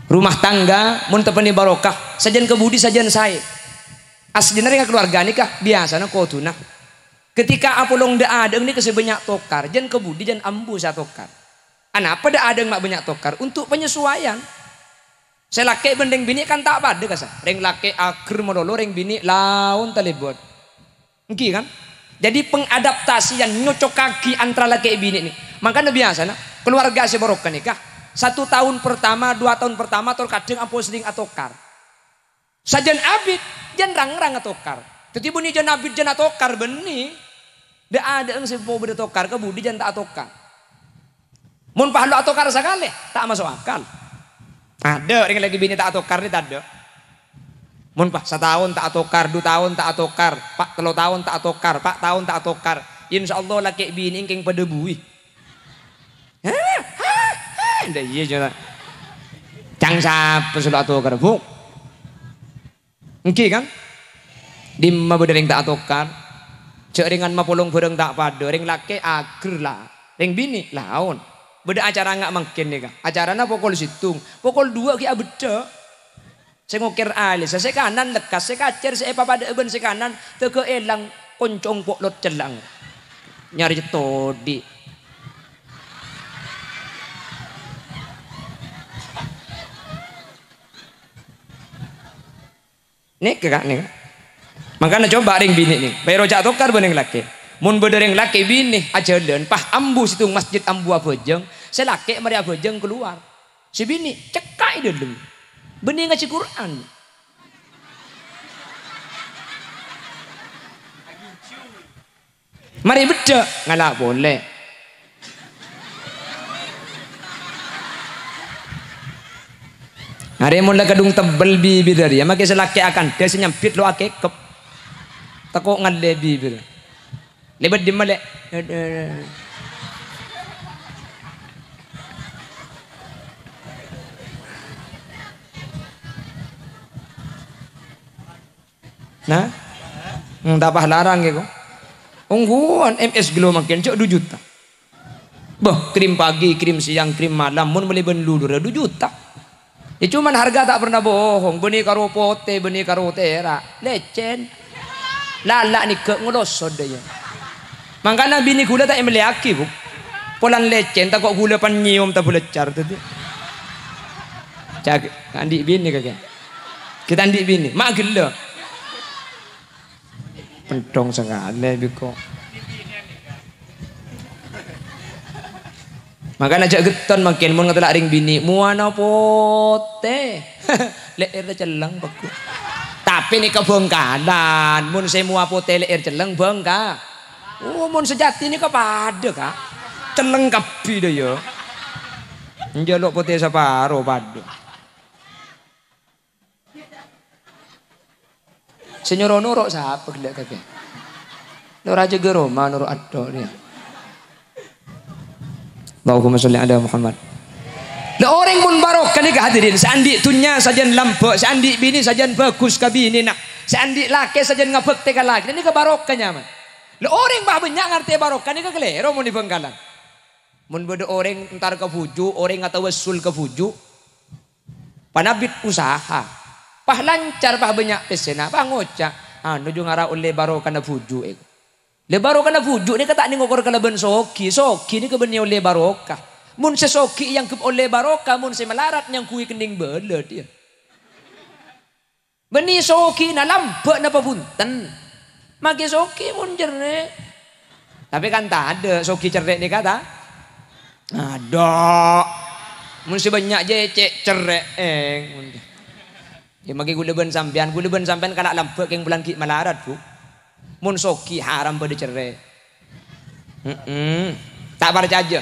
Rumah tangga mon teppanè barokah, sajân ka budi sajân saè. Aslina rèng kalowarga nèka biyasana kodhuna. Ketika apolong dâ'-adâ' nèka sè bânnya' tokar, jân ka budi jân ambu sè atokar. Anapa dâ'-adâ' ma' bânnya' tokar? Untuk penyesuaian. Sè lakè' bân rèng binè' kan ta' padâ kassa'. Rèng lakè' ager malolo, rèng binè' laon talèbât. Èngghi, kan? Jadi, pengadaptasian, nyocokaghi antara lakè' binè' nè. Mangkana biyasana, kalowarga sè barokah nèka, satu tahun pertama, dua tahun pertama, tor kadhâng ampo sering atokar. Sajân abit, jân rang-rang atokar. Dhâddhi, bânnè jân abit jân atokar, bânnè. Dâ'-adâ'eng sè po bâdâ tokar, ka budi jân ta' atokar. Mon pas lo' atokar sakalè, ta' maso' akal. Adâ' rèng lakè binè ta' atokar nè, tadâ'. Mon pas sataon ta' atokar, du taon ta' atokar, pa' tello taon ta' atokar, pa' taon ta' atokar, insyaallah lakè binè èngkèng padâ buwi. Hah? Hah? Hah? Ndak iyâ, jâ'. Cang sapa sè lo' atokar, Bu? Èngghi, kan? Dimma bâdâ rèng ta' atokar? Jâ' rèngan mapolong bhârâng ta' padâ, rèng lakè' ager la, rèng binè' laon. Bâdâ acara nga' mangkèn nèka. Acarana pokol sèttong, pokol duwâ' ghi' abheddhâ'. Sè ngokèr alèssa, sè kanan lekkas, sè kacèr sè èpapadâ'â bân sè kanan, tèghâ' èlang, koncong po'lot cella'eng. Nyarè cè' todhi'. Nèka, Ka', nèka. Mangkana coba rèng binè' nè, pèro ca' tokar bân rèng lakè'. Mon bâdâ rèng lakè' binè ajhâlân, pas ambu sèttong masjid ambu abhâjâng, sè lakè' marè abhâjâng kalowar. Sè binè' cekka' è dâlem. Bânnè ngajhi Qur'an. Marè beddhâ', ngala' polè. Arè mon la kadhung tebbel bibirra rèya, makè sè lakè' akandhâ sè nyambit lo' akèkep. Tako' ngallè bibir. Lèbât dimma, Lè'? Nah, hmm, ta' pas larang ghi ko. Ongghuwân M S Glow mangkèn, jhâ' du juta. Bâh, krim pagi, krim siang, krim malam, mon mellè bân lulurra, du juta. Ya, cuman harga ta' pernah bohong, bânnè karo potè, bânnè karo tèra', lècèn. Lala' nèka ngolosot dâ' iyâ. Mangkana binè ghulâ ta' èmellèyaghi, Bu. Polana lècèn, tako' ghulâ pan nyèyom tabâlâccar, dhâddhi. Ca'aghi, ta' andi' binè kakè. Kita andi' binè, ma' ghellâ'. Penthong sakalè, biko. Mangkana jhâ' ghetton mangkèn mon ngatela' rèng binè', mowana potè. Lè'èrra celleng, bâghu. Tapè nèka bhângkalan, mon sè mowa potè lè'èr celleng bhângka. Oh, mon sajhâtè nèka padâ, Ka'. Celleng kabbhi dâ' iyâ. Njhâluk potè saparo padâ. Sè nyoro noro' sapa ghellâ' kakè? Noro' ajâgâ roma, noro' atto' rèya. Allahumma sholli ala Muhammad. La orèng mon barokah nèka hadirin, sè andi' dhunnya sajân lambâ', sè andi' binè sajân bhâghus ka binèna, sè andi' lakè sajân ngabhâktè ka lakèna, nèka barokah nyaman. La orèng bâ' bânnya' ngartè barokah nèka kalèro mon è Bhângkalan. Mon bâdâ orèng entar ka bhuju', orèng atawassul ka bhuju', panabit usaha. Pas lancar, pas bânnya' pèssèna, pas ngoca', "Anu jhu ngara ollè barokana bhuju', è." Lè barokana bhuju' nèka ta' nèng okor kalabân soghi. Soghi nèka bânnè ollè barokah. Mon sè soghi èangghep ollè barokah, mon sè malarat nyangghuwi kennèng bâlât, iyâ. Bânnè soghina lambâ' napa bhunten. Maghi soghi mon cerrè'. Tapè kan tadâ' soghi cerrè' nèka ta? Adâ'. Mon sè bânnya' jhâ' cè' cerrè', èng. Iyâ, maghi ghulâ bân sampèyan, ghulâ bân sampèyan kala' lambâ' kèng polana ghi' malarat, Bu. Mon soghi haram padâ cerrè'. He'em. Ta' parcajâ.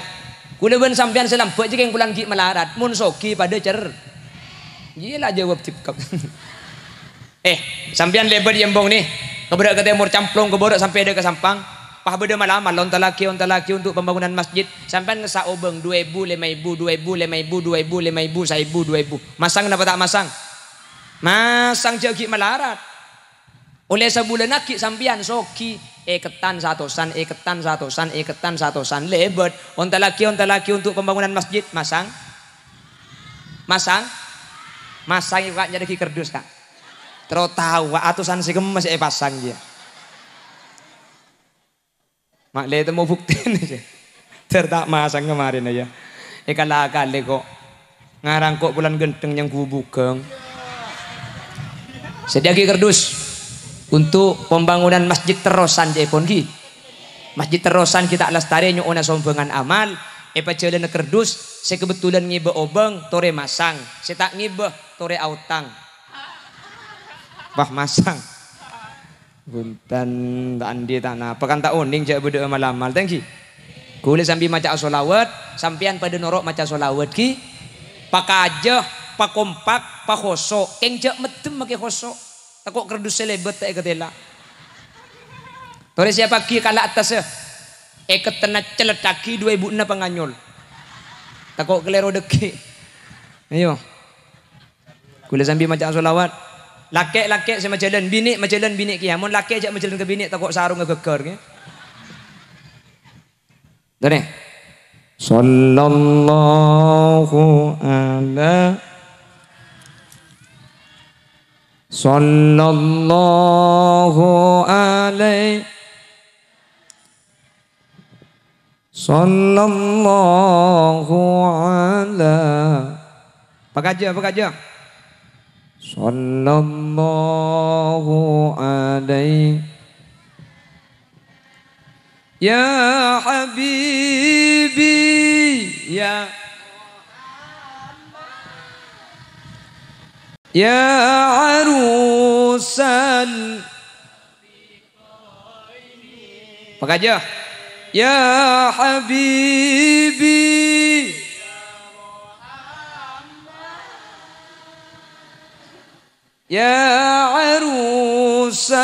Ghulâ bân sampèyan sè lambâ' jhâ' kèng polana ghi' malarat. Mon soghi padâ cer-, iyâ la jâwâb dipkep. Eh, sampèyan lèbât è embong nè. Ka bârâ' ka tèmor, Camplong ka bârâ' sampè' dâ' ka Sampang. Pas bâdâ malamal, ontallaghi, ontallaghi untuk pembangunan masjid. Sampèyan ngassa' obâng dua èbu, lèma èbu, dua èbu, lèma èbu, dua èbu, lèma èbu, saèbu, dua èbu. Masang napa ta' masang? Masang, jhâ' ghi' malarat. Ollè sabulân aghi' sampèyan soghi, èkettan satosan, èkettan satosan, èkettan satosan, lèbât. Ontallaghi, ontallaghi untuk pembangunan masjid, masang. Masang. Masang, Ka', nyarèaghi kardus, Ka'. Terro tao, Ka', atosan sè kemma sè èpasang, iyâ. Ma' lè temmo buktèna, iyâ. Ter ta' masang kamarèn, iyâ. Èkala-kalè ko'. Ngarang ko' polana ghântheng nyangghu bhughâng. Sadhiyâaghi kardus untuk pembangunan masjid terrosan, ca'èpon, ghi. Masjid terrosan ghi' ta' lastarè nyo'ona sombhângan amal, èpajhâlâna kardus, sè kabhendherrân ngèbâ obâng, torè masang, sè ta' ngèbâ, torè aotang. Wah, masang. Bhunten, ta' andi' ta' napa, kan ta' onèng jhâ' bâdâ'â mal-amal, ta' ènggi? Ghulâ sambi maca'a sholawat, sampèyan padâ noro' maca sholawat, ghi? Pakajâ, pakompak, pakhoso', kèng jhâ' meddhem makè khoso'. Tako' kardus sè lèbât ta' èkatèla. Torè sèyapaghi kala' attassa, èkettenna cellèttaghi dua èbu enna panganyol. Tako' kalèro dâggi'. Ayo. Ghulâ sambi maca'a sholawat. Lakè'-lakè' sè majhâlân, binè' majhâlân binè' kèya. Mon lakè' jhâ' majhâlân ka binè', tako' sarongnga ghâggâr, ya. Torè. Sallallahu ala, sallallahu alaihi. Sallallahu ala. Pakaja, pakaja. Sallallahu alaihi. Ya habibi, ya, ya arusal. Pakaja. Ya habibi. Ya arusal.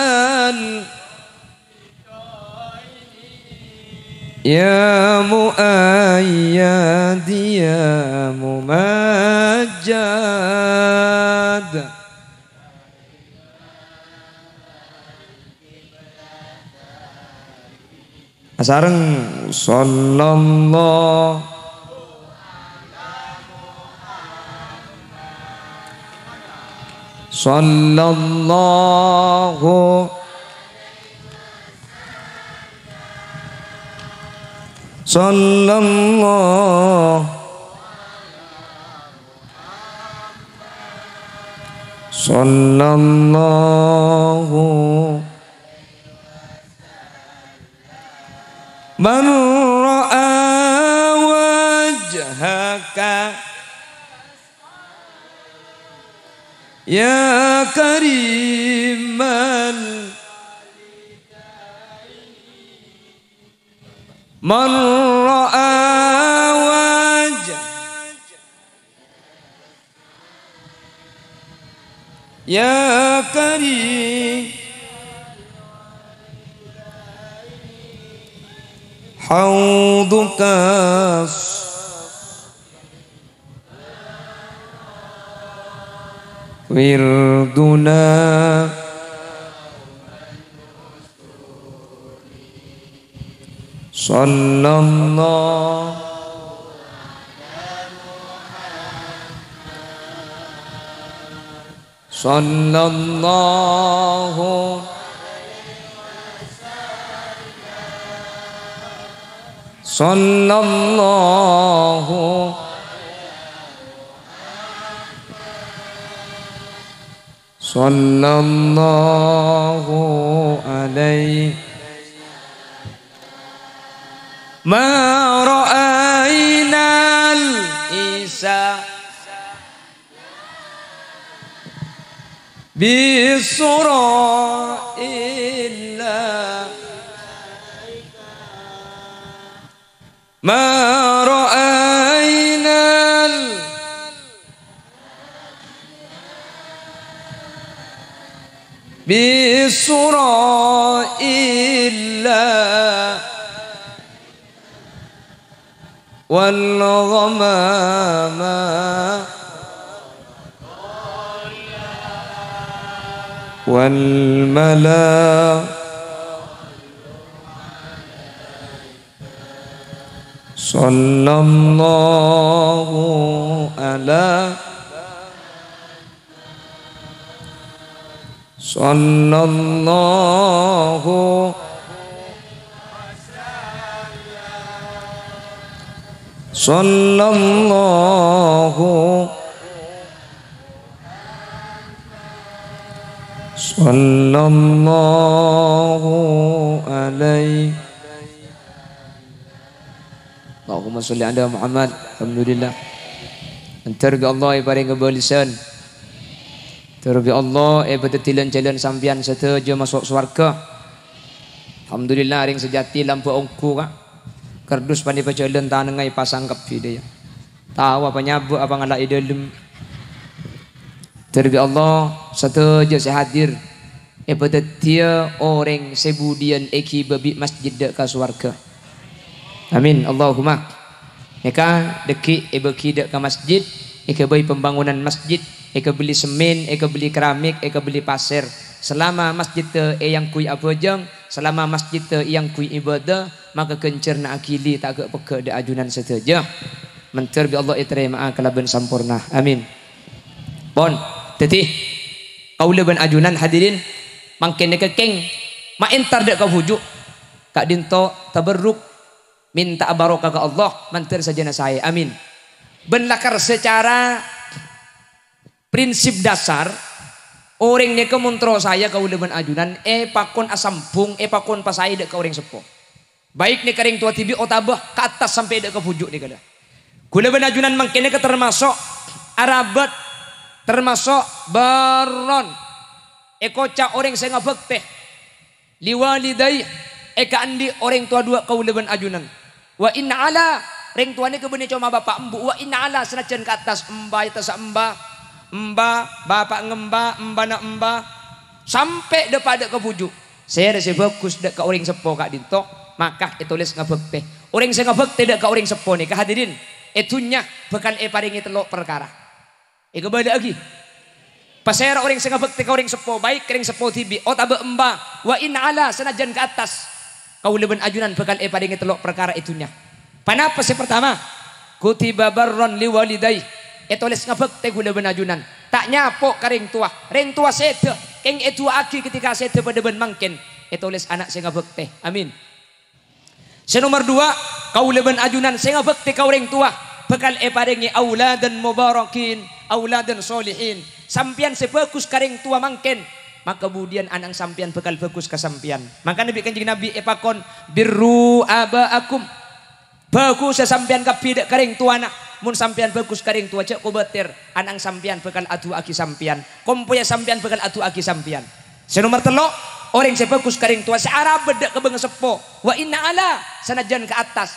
Ya muayyad, ya mumajjad. Asareng sallallahu, sallallahu, sallallahu. Sallallahu. Man ra'a wajhaka ya karimal. Man ra'a wajh-, ya kari-, hauduka wirduna. Sallallahu, sallallahu, sallallahu, sallallahu alaihi. Ma ra'ainal isa bisura illa ma ra'ainal bisura illa wal ghamama wal mala. Sallallahu ala, sallallahu, sallallahu, sallallahu alaihi. Allahumma sholli ala Muhammad. Alhamdulillah. Mandhâr bi' Allah èparèngè bâlessan. Mandhâr bi' Allah èpadhâddhi lan-jhâlân sampèyan sadhâjâ maso' sowarghâ. Alhamdulillah, orèng sajhâti lambâ' ongghu, Ka'. Kardus panèka jhâlân tanengnga èpasang kabbhi, dâ' iyâ. Tao apa nyabâ' apa ngala' è dâlem. Mandhâr bi' Allah, sadhâjâ sè hadir èpadhâddhiyâ orèng sè budiyân èghibâ bi' masjid dâ' ka sowarghâ. Amin, Allahumma. Nèka dhâggi' èbâgi dâ' ka masjid, èghâbây pembangunan masjid, èkabelli semen, èkabelli keramik, èkabelli pasèr. Salama masjidhâ èangghuy abhâjâng, salama masjidhâ èangghuy ibadah, maka ghânjhârânna aghili ta' ghâ'-pegghâ' dâ' ajunan sadhâjâ. Mandhâr bi' Allah ètarèma'a kalabân samporna. Amin. Pon. Dhâddhi, kaulâ bân ajunan hadirin, mangkèn nèka kèng maèntar dâ' ka bhuju'. Ka'dinto tabarruk Mènta'a barokah ka Allah, mandhâr sajâna saè. Amin. Bân lakar secara prinsip dasar, orèng nèka mon terro saè kaulâ bân ajunan èpakon asambhung, èpakon pasaè dâ' ka orèng seppo. Baik nèka rèng towa dhibi' otabâ ka attas sampè' dâ' ka bhuju' nèka la. Kaulâ bân ajunan mangkèn nèka termasok arabât, termasok barron èkoca' orèng sè ngabhâktè. Liwalidai, èkaandi' orèng towa duwâ' kaulâ bân ajunan. Wa in ala, rèng towa nèka bânnè coma bapa' embu', wa in ala, sanajjân ka attas emba, ètassa emba, emba, bapa' ngemba, embana emba, sampè' dâpa' dâ' ka bhuju'. Sèra sè bhâghus dâ' ka orèng seppo ka'dinto, maka ètolès ngabhâktè. Orèng sè ngabhâktè dâ' ka orèng seppo nèka, hadirin, è dhunnya bhâkal èparèngè tello' parkara. Èkabâlâ'aghi. Pasèra orèng sè ngabhâktè ka orèng seppo, baik rèng seppo dhibi' otabâ emba, wa in ala, sanajjân ka attas. Kaulâ bân ajunan bhâkal èparèngè tello' parkara è dhunnya. Panapa sè partama? Kutiba barron liwalidai. Ètolès ngabhâktè kaulâ bân ajunan. Ta' nyapo' ka rèng towa. Rèng towa sèdhâ, kèng èdu'aaghi ketika sèdhâ padâ bân mangkèn. Ètolès ana' sè ngabhâktè. Amin. Sè nomer duwâ', kaulâ bân ajunan sè ngabhâktè ka orèng towa bhâkal èparèngè auladan mubarakin, auladan sholihin. Sampèyan sè bhâghus ka rèng towa mangkèn, maka budiyân ana'na sampèyan bhâkal bhâghus ka sampèyan. Mangkana bi' Kanjeng Nabi èpakon, "Birru aba'akum." Bhâghussa sampèyan kabbhi dâ' ka rèng towana. Mon sampèyan bhâghus ka rèng towa, jhâ' kobâtèr. Ana'na sampèyan bhâkal adu'aaghi sampèyan. Kompoyya sampèyan bhâkal adu'aaghi sampèyan. Sè nomer tello', orèng sè bhâghus ka rèng towa, sè arabât dâ' ka bângaseppo. Wa inna ala, sanajjân ka attas.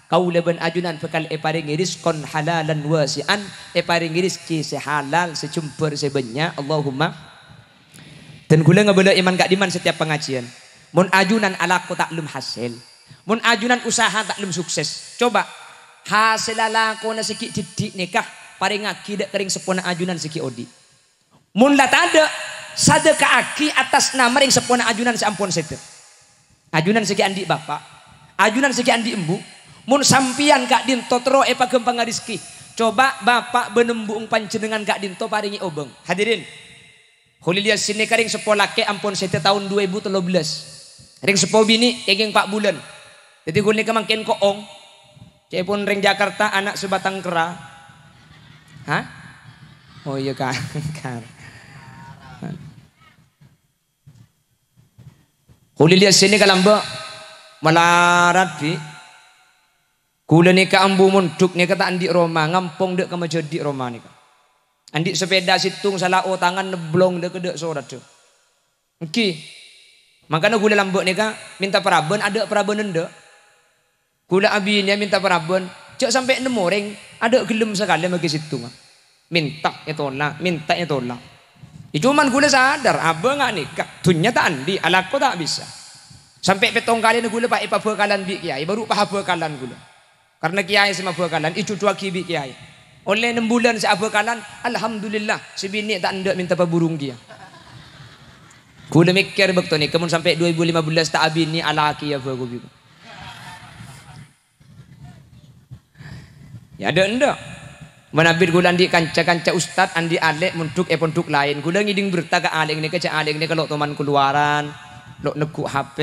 Kaulâ bân ajunan bhâkal èparèngè rizqan halalan wasi'an, èparèngè rizki sè halal, sè jembhâr, sè bânnya'. Allahumma. Dan kaulâ ngabâlâ è man-ka'dimman setiap pangajiyân. Mon ajunan alako ta' lem hasèl. Mon ajunan usaha ta' lem sukses. Coba, hasèlla lakona sè ghi' dhiddhi' nèka parèngaghi dâ' ka rèng seppona ajunan sè ghi' odi'. Mon la tadâ', sadheka'aghi atas nama rèng seppona ajunan sè ampon sèdhâ. Ajunan sè ghi' andi' bapa', ajunan sè ghi' andi' embu', mon sampèyan ka'dinto terro èpaghâmpanga rizki, coba bapa' bân embu'na panjhennengngan ka'dinto parèngè obâng. Hadirin, Kholil Yasin nèka rèng seppo lakè' ampon sèdhâ taon du èbu tello bellâs. Rèng seppo binè' kèngèng pa' bulân. Dhâddhi kaulâ nèka mangkèn ko'ong. Ca'èpon rèng Jakarta, ana' sabatang kerra. Hah? Oh iyâ, Kang. Kar. Kholil Yasin nèka lambâ' malarat, Bi'. Kaulâ nèka ambu mondhuk nèka ta' andi' roma, ngampong dâ' ka majhâdhi' roma nèka. Andi' sepèda sèttong sala otangan nebblong dâ' ka dâ' soradda. Èngghi. Mangkana kaulâ lambâ' nèka mènta parabân, adâ' parabân endâ'. Kaulâ abinèya mènta parabân, jhâ' sampè' nemmo orèng adâ' ghellem sakalè maghi sèttonga. Mènta ètolak, mènta ètolak. Yâ, coma kaulâ sadar, abâ' nga' nèka, dhunnya ta' andi', alako ta' bisa. Sampè' pèttong kalèna kaulâ pa-, èpabhâkalan bi' kèyaè, bhuru pahabhâkalan kaulâ. Karna kèyaè sè mabhâkalan, èjhudhuwâghi bi' kèyaè. Ollè nem bulân sè abhâkalan, alhamdulillah, sè binè' ta' endâ' mènta paburung kèya. Kaulâ mèkkèr bâkto nèka, mon sampè' du èbu lima bellâs ta' abinè, alakè abâ' kaulâ. Yâ, adâ' endâ'. Manabi kaulâ andi' kanca-kanca ustad, andi' alè' mondhuk è pondhuk laèn. Kaulâ ngèdhing berta ka alè' nèka, jhâ' alè' nèka lo' toman kalowaran, lo' neggu' H P.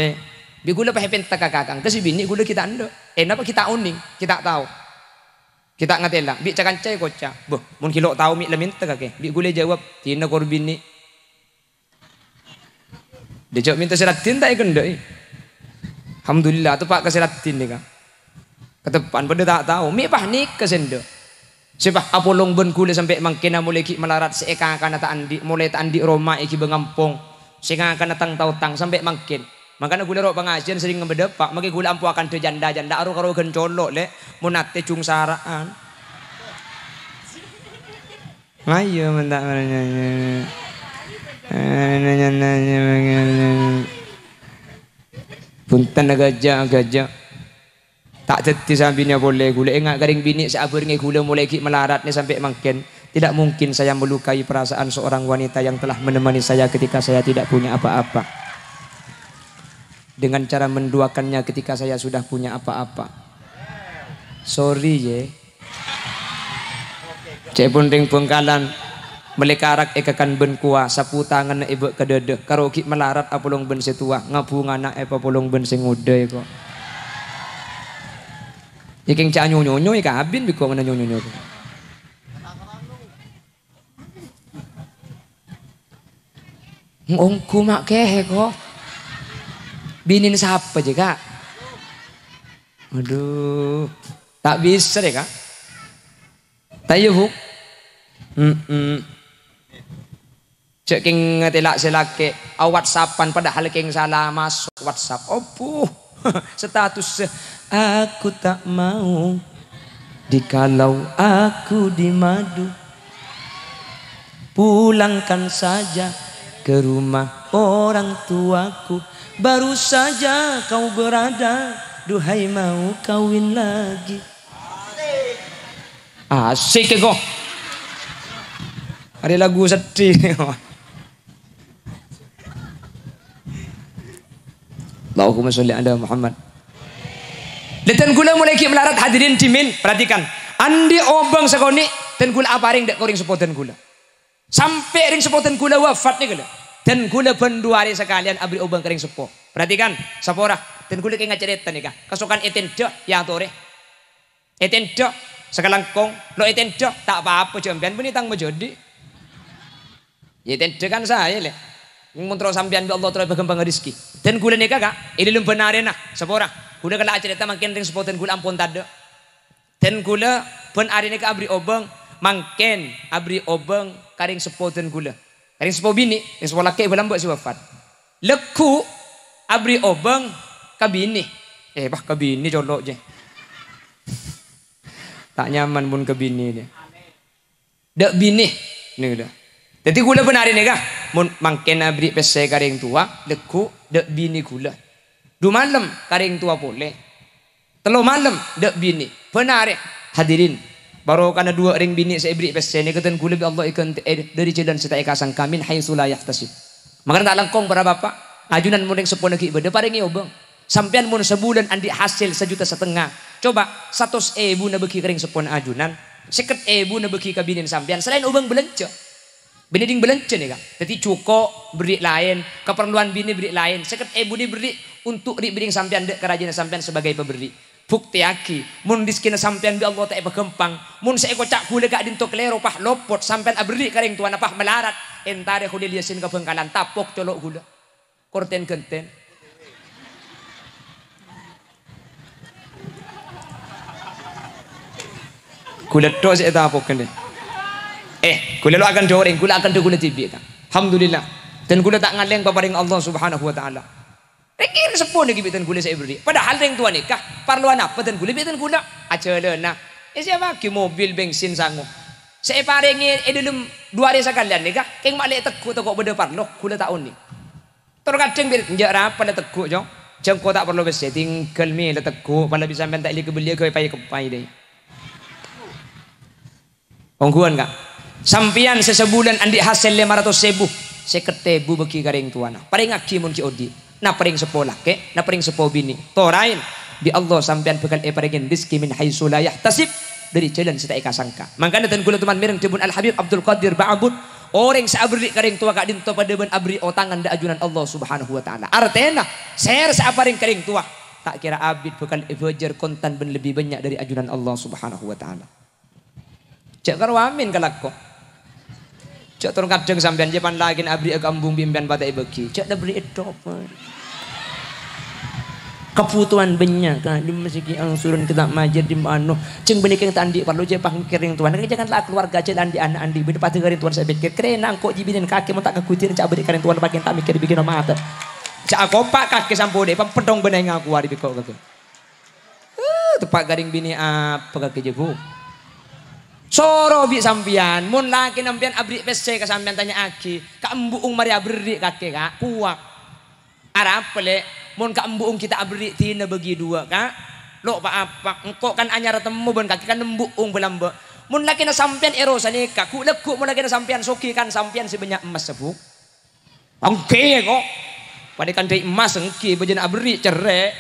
Bi' kaulâ pas èpènta ka kakang, ka sè binè' kaulâ ghi' ta' endâ'. Eh, napa ghi' ta' onèng, ghi' ta' tao. Ghi' ta' ngatèla', bi' ca-kanca èkoca'. Bâh, mon ghi' lo' tao mè' la mènta kakè. Bi' kaulâ èjâwâb, "Dinah kor binè'." Dâjâ mènta sè raddhin ta' èkendâ'i. Alhamdulillah, teppa' ka sè raddhin nèka. Kateppa'an padâ ta' tao, mè' pas nèka sè endâ'. Sè pas apolong bân kaulâ sampè' mangkèna molaè ghi' malarat sè èkakana ta' andi', molaè ta' andi' roma èghibâ ngampong. Sè ngakana tang-taotang sampè' mangkèn. Mangkana kaulâ ro' pangajiyân serrèng ngabâdâ pa', makè kaulâ ampo akandhâ janda-janda aro-karo ghân colo' lè', mon atè jhung sara'an. Ayo, menta' nanya-nanya. Bhunten, agâjâ', agâjâ'. Ta' dhâddhi sabinè polè kaulâ, enga' ka rèng binè' sè abhârengngè kaulâ molaè ghi' malarat nè sampè' mangkèn. Tidak mungkin saya melukai perasaan seorang wanita yang telah menemani saya ketika saya tidak punya apa-apa. Dengan cara menduakannya ketika saya sudah punya apa-apa. Sorry, yè. Ca'èpon rèng Bhângkalan, mellè karak èkakan bân kowa, sapu tanganna èbâ' ka dâdâ, karo ghi' malarat apolong bân sè towa, ngabhung ana' èpapolong bân sè ngodâ, kok. Yâ kèng jhâ' nyonyo-nyonyo, yâ kabin bi' ko' ngèna nyonyo-nyonyo. Ongghu ma' kèhè, ko'. Binèna sapa, jâ, Ka'? Adhu, ta' bisa, deh, Ka'. Ta' iyâ, Bu? Mm-mm. Jhâ' kèng ngatèla' sè lakè', a-WhatsAppan padahal kèng sala maso' WhatsApp. Opo? Status, "Aku tak mau dikalau aku dimadu. Pulangkan saja ke rumah orang tuaku. Baru saja kau berada, duhai mau kawin lagi." Asik, kok. Arè lagu sedih. Allahumma sholli ala Muhammad. Lha, dân kaulâ molaè ghi' malarat, hadirin dhimèn, perhatikan. Andi' obâng sakonè', dân kaulâ aparèng dâ' ka orèng seppo dân kaulâ. Sampè' rèng seppo dân kaulâ wafat nèka, lho. Dân kaulâ bân du arè sakalèyan aberri' obâng ka rèng seppo. Perhatikan, sapora, dân kaulâ kèng acarèta nèka. Kasokan ètèndhâ, èyatorè. Ètèndhâ, sakalangkong, lo' ètèndhâ, ta' pa-apa, jhâ' sampèyan bânnè tang majhâdhi'. Yâ, ètèndhâ kan saè, lè. Mon terro sampèyan bi' Allah terro èpaghâmpanga rejhekkè. Dân kaulâ nèka, Ka', è dâlem bân arèna, sapora. Kaulâ kala acarèta mangkèn rèng seppo dân kaulâ ampon tadâ'. Dân kaulâ bân arè nèka aberri' obâng, mangkèn aberri' obâng ka rèng seppo dân kaulâ. Ka rèng seppo binè', rèng seppo lakè' bâlâ mbâ' sè wafat. Lagghu' aberri' obâng ka binè'. Eh, bâh, ka binè' colo', jâ. Ta' nyaman mon ka binè', jâ. Dâ' binè'. Nèka, lho. Dhâddhi kaulâ bân arè nèka, mon mangkèn aberri' pèssè ka rèng towa, lagghu' dâ' binè' kaulâ. Du malem ka rèng towa polè. Tello malem dâ' binè'. Bân arè, hadirin, barokana duwâ' rèng binè' sè èberri' pèssè nèka dân kaulâ bi' Allah èghântè'è dâri jhâlân sè ta' èkasangka, min haitsu la yahtasib. Mangkana ta' langkong para bapa', ajunan mon rèng seppona ghi' bâdâ, parèngè obâng. Sampèyan mon sabulân andi' hasèl sajuta satengnga, coba satos èbuna bâgi ka rèng seppona ajunan, sèket èbuna bâgi ka binèna sampèyan, salaèn obâng bâlânjhâ. Binè dhing bâlânjhâ nèka. Dhâddhi jhuko' berri' laèn, kaparlowan binè berri' laèn, sèket èbuna èberri' untuk ri'-binè sampèyan dâ' ka rajâna sampèyan sebagai paberri'. Buktèyaghi, mon rejhekkèna sampèyan bi' Allah ta' èpaghâmpang, mon sè èkoca' kaulâ ka'dinto kalèro, pas lopot, sampèyan aberri' ka rèng towana, pas malarat, èntarè Kholil Yasin ka Bhângkalan, tapok colo' kaulâ. Kortèn-ghântèn. Kaulâ tok sè ètapok ghântèn. Eh, kaulâ lo' akandhâ orèng, kaulâ akandhâ kaulâ dhibi', Ka'. Alhamdulillah. Dân kaulâ ta' ngalèng paparèng Allah Subhanahu wa Ta'ala. Rèng-kèrèng seppona ghi' bi' dân kaulâ sè èberri'. Padahal rèng towa nèka, parlowan apa dân kaulâ bi' dân kaulâ? Ajhâlâna. Èsèwaghi mobil bensin sango. Sè èparèngè è dâlem du arè sakalèyan nèka, kèng ma' lè' tegghu' tako' bâdâ parlo, kaulâ ta' onèng. Tor kadhâng bi', "Enjâ' rapa la tegghu', Cong? Jhâ' engko' ta' parlo pèssè, tinggal mè la tegghu', pala bi' sampèyan ta' èlè kabelli ghâbây payah-kèpay, dâi." Ongghuwân, Ka'. Sampèyan sè sabulân andi' hasèl lèma ratos èbu, sèket èbu bâgi ka rèng towana. Parèngaghi mon ghi' odi'. Napa rèng seppo lakè', napa rèng seppo binè'. Toraèn, bi' Allah sampèyan bhâkal èparèngè rejhekkè min haitsu la yahtasib, dâri jhâlân sè ta' èkasangka. Mangkana dân kaulâ toman mèreng dhâbuna Al-Habib Abdul Qadir Ba'bud, orèng sè aberri' ka rèng towa ka'dinto padâ bân aberri' otangan dâ' ajunan Allah Subhanahu wa Ta'ala. Artèna, sèra sè aparèng ka rèng towa, ta' kèra abit bhâkal èbâjâr kontan bân lebbi bânnya' dâri ajunan Allah Subhanahu wa Ta'ala. Jhâ' karo amin kalako. Jhâ' tor kadhâng sampèyan jhâ' pan lakèna aberri'â ka embung bi' empèyan patè èbâgi. Jhâ' naberri'â tok. Kabhutowan bânnya', Ka'. Dimma sè ghi' angsurun kita majâr, dimma ano. Jhâng bânnè kèng ta' andi' parlo, jhâ' pas mèkkèr rèng towana. Jhâ' kan la kalowarga, jhâ' la andi' ana' andi' bhâi, patè ka rèng towana sè mèkkèr. Kerrèna engko' jhâ' binèna kakè mon ta' kaghudiyân ca' aberri' ka rèng towana, pakèn ta' mèkkèr bikin mata. Jhâ' akopa' kakè sampodhâ, pampeddhong bânnè ngakowa ri bengko kakè. Eh, teppa' ka rèng binè' apa kakè jhâ', Bu? Soro bi' sampèyan, mon lakèna sampèyan aberri' pèssè ka sampèyan, tanya'aghi, "Ka' embu'eng marè aberri' kakè, Ka'?" Kowa. "Arapa, Lè'?" "Mon ka' embu'eng ghi' ta' aberri' dina bâgi duwâ', Ka'. Lo' pa-apa, engko' kan anyar atemmo bân kakè kan embu'eng bâlâmbâ'." Mon lakèna sampèyan èro sanèka, ghu'-lagghu' mon lakèna sampèyan soghi kan sampèyan sè bânnya' emmas, Bu. Èngghi, kok. Padâ kandhâi emmas èngghi, bâjâna aberri' cerrè'.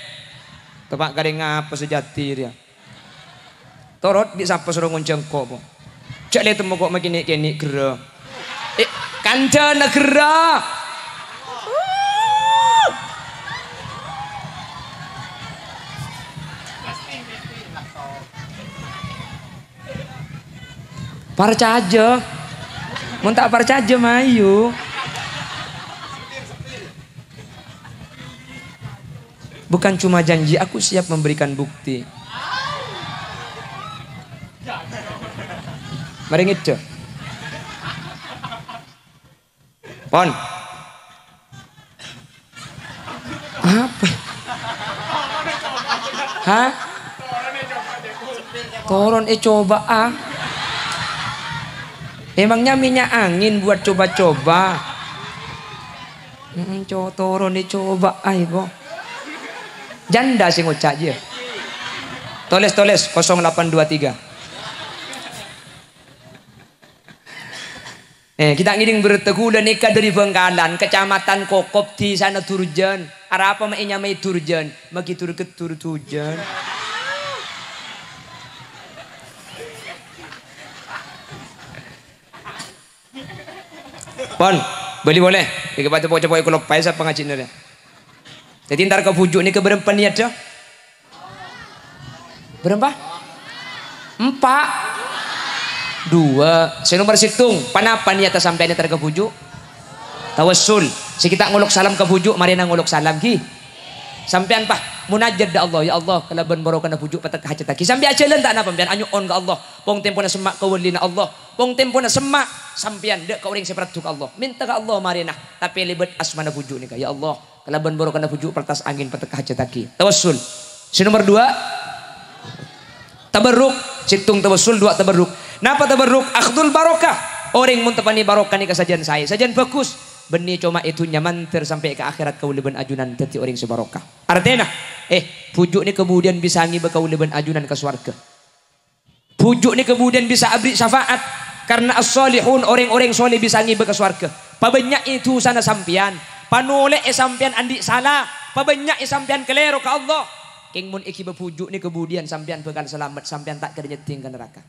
Teppa' ka rèng apa sajâdi rèya? Torot bi' sapa soro ngonjhâng ko', po? Jhâ' lè temmo ko' makènè'-kènè' gherrâ. Eh, kandhâna gherrâ. Pasti, pasti. Parcajâ. Mon ta' parcajâ, mayu. Bukan cuma janji, aku siap memberikan bukti. Mari ngedda. Pon. Apa? Hah? Toron ècobâ'â. Emangnya minyak angin buat coba-coba? Mm, co-, toron ècobâ'â, ibu. Janda sè ngoca' jiyâ. Toles, toles, kosong delapan dua tiga. Eh, kita ngiring berita, kaulâ nèka dâri Bangkalan, Kecamatan Kokop, dhisana Durjan. Arapa ma' ènyamaè Durjan? Maghi dur-gheddur dhujân. Pon, bâli polè. Nèka padâ poco-poco kaloppaè sapa ngajhina rèya. Dhâddhi entar ka Bhuju' nèka bârâmpa niyaddhâ? Bârâmpa? Empa'? Duwâ'. Sè nomer sèttong, ponapa niyaddhâ sampèyan entar ka Bhuju'? Tawassul. Sè ghi' ta' ngolok salam ka Bhuju', marèna ngolok salam, ghi. Sampèyan, Pa', munajat dâ' Allah, "Ya Allah, kalabân barokana Bhuju' pèttek hajhâddhâ ghi." Sampèyan ajhâlân ta' napa, sampèyan anyo'on ka Allah. Pong tempona semma' ka wâlina Allah. Pong tempona semma' sampèyan dâ' ka orèng sè parlo ka Allah. Mènta ka Allah marèna, tapè lèbât asmana Bhuju' nèka, "Ya Allah, kalabân barokana Bhuju' paltas angèn pèttek hajhâddhâ ghi." Tawassul. Sè nomer duwâ', tabarruk. Sèttong tawassul, duwâ' tabarruk. Napa tabarruk? Akhdul barokah. Orèng mon teppanè barokah nèka sajân saè, sajân bhâghus. Bânnè coma è dhunnya mandhâr sampè' ka akhèrat kaulâ bân ajunan dhâddhi orèng sè barokah. Artèna, eh, Bhuju' nèka budiyân bisa ngibâ kaulâ bân ajunan ka sowarghâ. Bhuju' nèka budiyân bisa aberri' syafaat, karna as-shalihun, orèng-orèng sholeh bisa ngibâ ka sowarghâ. Pabânnya'è dhusana sampèyan, panolè'è sampèyan andi' sala, pabânnya'è sampèyan kalèro ka Allah. Kèng mon èghibâ Bhuju' nèka budiyân sampèyan bhâkal salamet, sampèyan ta' kèra nyèddhing ka naraka.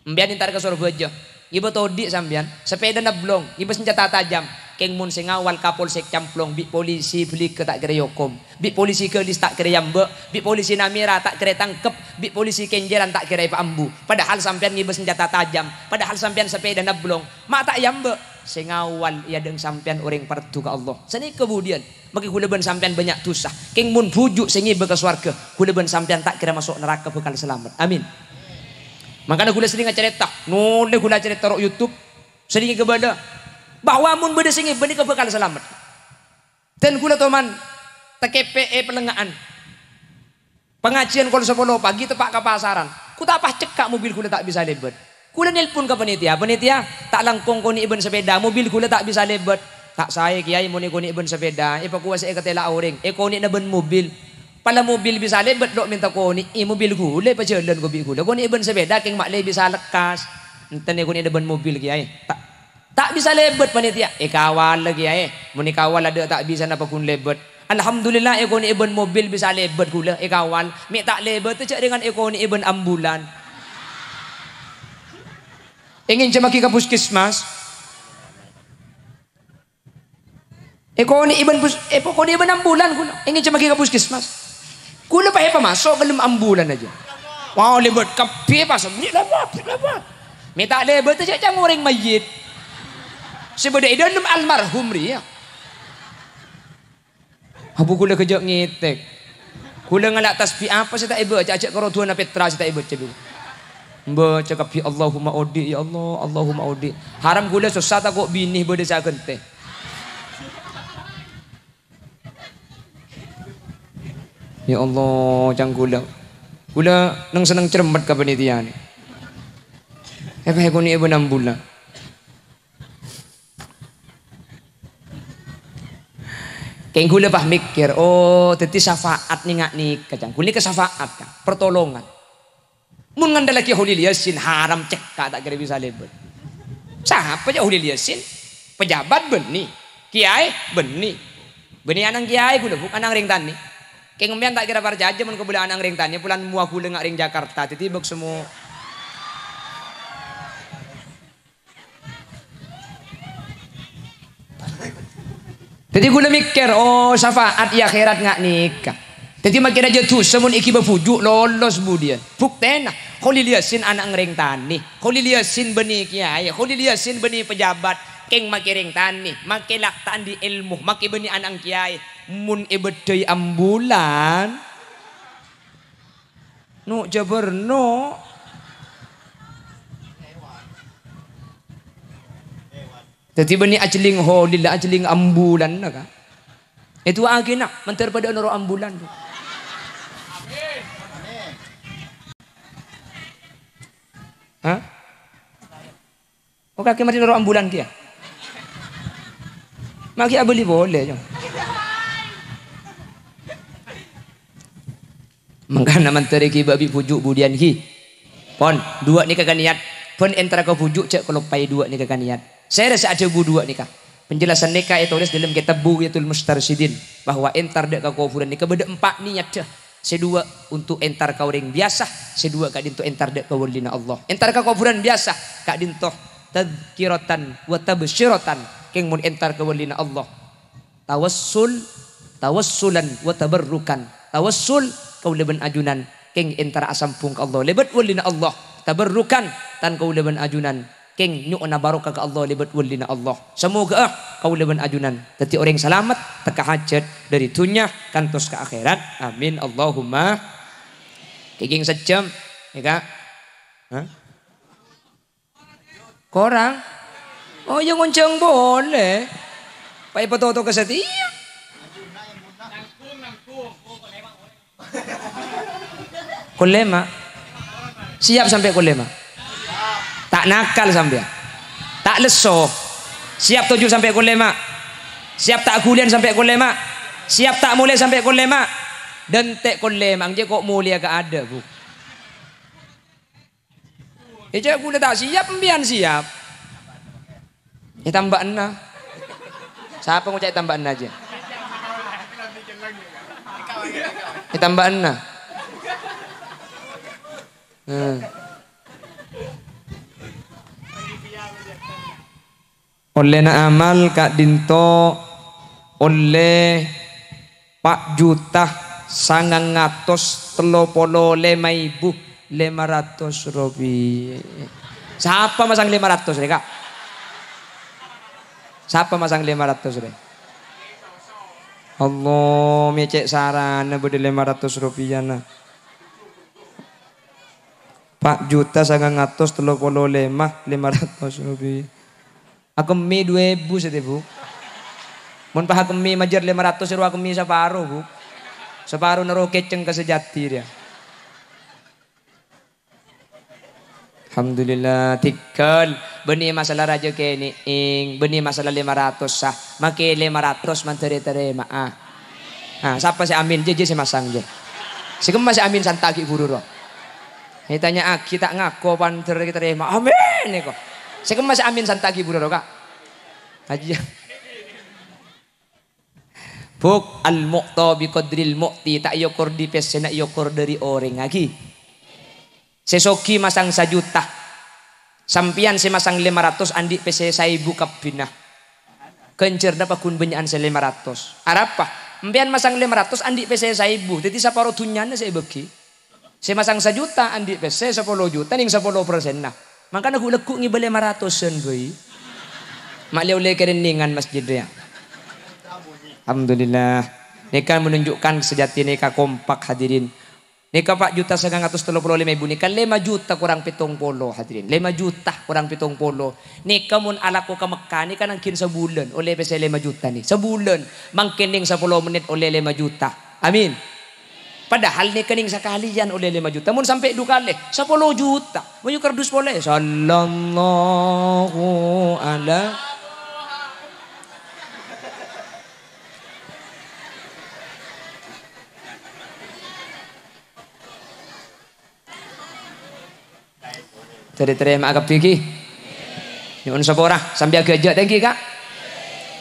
Sampèyan entar ka Sorbhâjâ, ngibâ todi' sampèyan, sapèdana bellong, ngibâ sanjata tajam. Kèng mon sè ngawal Kapolsek Camplong, bi' polisi Bhâligghâ ta' kèra èokom. Bi' polisi Galis ta' kèra èambâ', bi' polisi Namèra ta' kèra ètangkep, bi' polisi Kènjèran ta' kèra èpaambu. Padahal sampèyan ngibâ sanjata tajam, padahal sampèyan sapèdana bellong, ma' ta' èambâ'. Sè ngawal è adâ'na sampèyan orèng parlo ka Allah. Sanèka budiyân, maghi kaulâ bân sampèyan bânnya' dhusa. Kèng mon Bhuju' sè ngibâ ka sowarghâ, kaulâ bân sampèyan ta' kèra maso' naraka, bhâkal salamet. Amin. Mangkana kaulâ serrèng acarèta, nolè kaulâ acarèta ro' YouTube, serrèng kabâlâ bahwa mon bâdâ sè ngibâ nèka bhâkal salamet. Dan kaulâ toman takèpè' è pèlengnga'an. Pangajiyân kol sapolo pagi teppa' ka pasaran. Kaulâ ta' pas cekka' mobil kaulâ ta' bisa lèbât. Kaulâ nelpon ka panitia, "Panitia, ta' langkong konè' bân sapèda, mobil kaulâ ta' bisa lèbât." "Ta' saè, Kèyaè, mon èkonè' bân sapèda, èpakowasa'è ka tèla orèng, èkonè'na bân mobil. Pala mobil bisa lèbât, lo' mènta konè'è, mobil kaulâ èpajhâlân ko bi' kaulâ, konè' bân sapèda kèng ma' lè bisa lekkas. Enten èkonè'na bân mobil, Kèyaè." Ta' Ta' bisa lèbât panitia. Èkawal, Kèyaè. Mon èkawal adâ' ta' bisa napa ghun lèbât. Alhamdulillah, èkonè'è bân mobil bisa lèbât kaulâ, èkawal. Mè' ta' lèbât jhâ' rèngan èkonè'è bân ambulan. Èngènjhâmaghi ka puskesmas. Èkonè'è bân pus-, èpakonè'è bân ambulan kaulâ. Èngènjhâmaghi ka puskesmas. Kaulâ pas èpamaso' ka dâlem ambulan jâ. Wah, lèbât kabbhi pas, "Bânnè lèbât, lèbât." Mè' ta' lèbât jhâ' ca'na orèng mayyit. Sè bâdâ è dâlem almarhum rèya. Abu kaulâ ghâjâ' ngètèk. Kaulâ ngala' tasbih apa sè ta' èbâca, ajâ' karo du'âna pètra sè ta' èbâca dulu. Bâca kabbhi Allahumma odi', ya Allah, Allahumma odi'. Haram kaulâ sossa tako' binè bâdâ sè aghântè. Ya Allah, ca'na kaulâ. Kaulâ neng-senneng cermet ka panitiana. Èpèkonè'è bân ambulan. Kèng kaulâ pas mèkkèr, "Oh, dhâddhi syafaat nèng nga' nèka, ca'na kaulâ nèka syafaat, Ka', pertolongan." Mon ngandellaghi Kholil Yasin, haram cekka' ta' kèra bisa lèbât. Sapa jâ' Kholil Yasin? Pejabat bânnè. Kèyaè bânnè. Bânnè ana'na kèyaè kaulâ, Bu, ana'na rèng tanè. Kèng sampèyan ta' kèra parcajâ mon kabâlâ ana'na rèng tanè, polana mowa kaulâ nga' rèng Jakarta, dhâddhi bâk semmo. Dhâddhi kaulâ mèkkèr, "Oh, syafaat è akhèrat nga' nèka." Dhâddhi makè rajâ dhusa mon èghibâ bhuju' lolos budiyân. Buktèna, Kholil Yasin ana' rèng tanè. Kholil Yasin bânnè kèyaè. Kholil Yasin bânnè pejabat. Kèng makè rèng tanè. Makè la' ta' andi' èlmo. Makè bânnè ana' kèyaè. Mon èbâddhâi ambulan, no' jhâ' bâr-, no'. Dhâddhi bânnè ajhelling Kholil, ajhelling ambulanna, Ka'. Èdu'aaghina, mandhâr padâ noro' ambulan, Bu. Hah? Oh, kakè marè noro' ambulan kèya? Ma' ghi' abâli polè, Cong. Mangkana mandhâr èghibâ bi' bhuju' budiyân ghi. Pon, duwâ' nèka kanèyat. Bân entara ka bhuju' jhâ' kaloppaè duwâ' nèka kanèyat. Sèra sè adhâbu duwâ' nèka. Penjelasan nèka ètolès dâlem kètab Bughyatul Mustarsyidin, bahwa entar dâ' ka kobhurân nèka bâdâ empa' niyaddhâ. Sè duwâ' untuk entar ka orèng biyasa, sè duwâ' ka'dinto entar dâ' ka wâlina Allah. Entar ka kobhurân biyasa, ka'dinto tadzkiratan wa tabsyiratan. Kèng mon entar ka wâlina Allah, tawassul, tawassulan wa tabarrukan. Tawassul, kaulâ bân ajunan kèng entara asambhung ka Allah lèbât wâlina Allah. Tabarrukan, tan kaulâ bân ajunan kèng nyo'ona barokah ka Allah lèbât wâlina Allah. Samoghâ'â kaulâ bân ajunan dhâddhi orèng salamet, tekka hajhât dâri dhunnya kantos ka akhèrat. Amin, Allahumma. Kèngèng sajjhâm, yâ, Ka'? Hah? Korang? Oh, iyâ, ngonjhâng polè. Pas èpatoto ka satèya. Kol lèma'. Siap sampè' kol lèma'? Ta' nakal sampèyan. Ta' lesso. Siap toju' sampè' kol lèma'. Siap ta' ghuliyân sampè' kol lèma'. Siap ta' molè sampè' kol lèma'. Dântè' kol lèma', jhâ' ko' molèya ka adâ', Bu. È, jhâ' ghulâ ta' siap, empèyan siap. Ètambâ'âna. Sapa ngoca' ètambâ'âna, jhâ'? Ètambâ'âna. Hmm. Ollèna amal ka'dinto ollè pa' juta sangang atos tello polo lèma èbu lèma ratos ropèya. Sapa masang lèma ratos rè, Ka'? Sapa masang lèma ratos rè? Allah, mè' cè' sarana bâdâ lèma ratos ropèyana. Pa' juta sangang atos tello polo lèma lèma ratos ropèya. Akemmè du èbu satèya, Bu. Mon pas akemmè majâr lèma ratos, èro akemmè saparo, Bu. Saparona ro kècèng ka sajâdi rèya. Alhamdulillah, tèghâl. Bânnè masalah rajâ kènè'èng, bânnè masalah lèma ratos sa. Makè lèma ratos mandhâr ètarèma'a. Ah, sapa sè amin? Jhâ', jhâ' sè masang, jhâ'. Sè kemma sè amin santa ghi' buru ro. Ètanya'aghi ta' ngako mandhâr ètarèma. Amin, èko. Sè kemma sè amin santa ghi' buru ro, Ka'. Haji. Buk, al-mu'ta bi qadril mu'ti, ta' èokor dâri pèssèna, èokor dâri orèngnga ghi. Sè soghi masang sajuta. Sampèyan sè masang lèma ratos andi' pèssè saèbu kabbhina. Ghânjhârna paggun bânnya'an sè lèma ratos. Arapa? Empèyan masang lèma ratos andi' pèssè saèbu, dhâddhi saparo dhunnyana sè èbâghi. Sè masang sajuta andi' pèssè sapolo juta nèng sapolo persenna. Mangkana ghu'-lagghu' ngibâ lèma ratosan bhâi. Ma' lè-ollè kèrènèngan masjid rèya. Alhamdulillah. Nèka menunjukkan sejati nèka kompak, hadirin. Nèka pa' juta sangang atos tello polo lèma èbu nèka lèma juta korang pèttong polo, hadirin. Lèma juta korang pèttong polo. Nèka mon alako ka Mekkah nèka nangghin sabulân ollè pèssè lèma juta nè. Sabulân. Mangkèn nèng sapolo mennit ollè lèma juta. Amin. Padahal nèka nèng sakalèyan ollè lèma juta. Mon sampè' du kalè, sapolo juta. Mayu kardus polè. Sallallahu ala. Dhâddhi tarèma'a kabbhi ghi. Nyo'on sapora, sampè' aghâjâ' ta' ènggi, Ka'?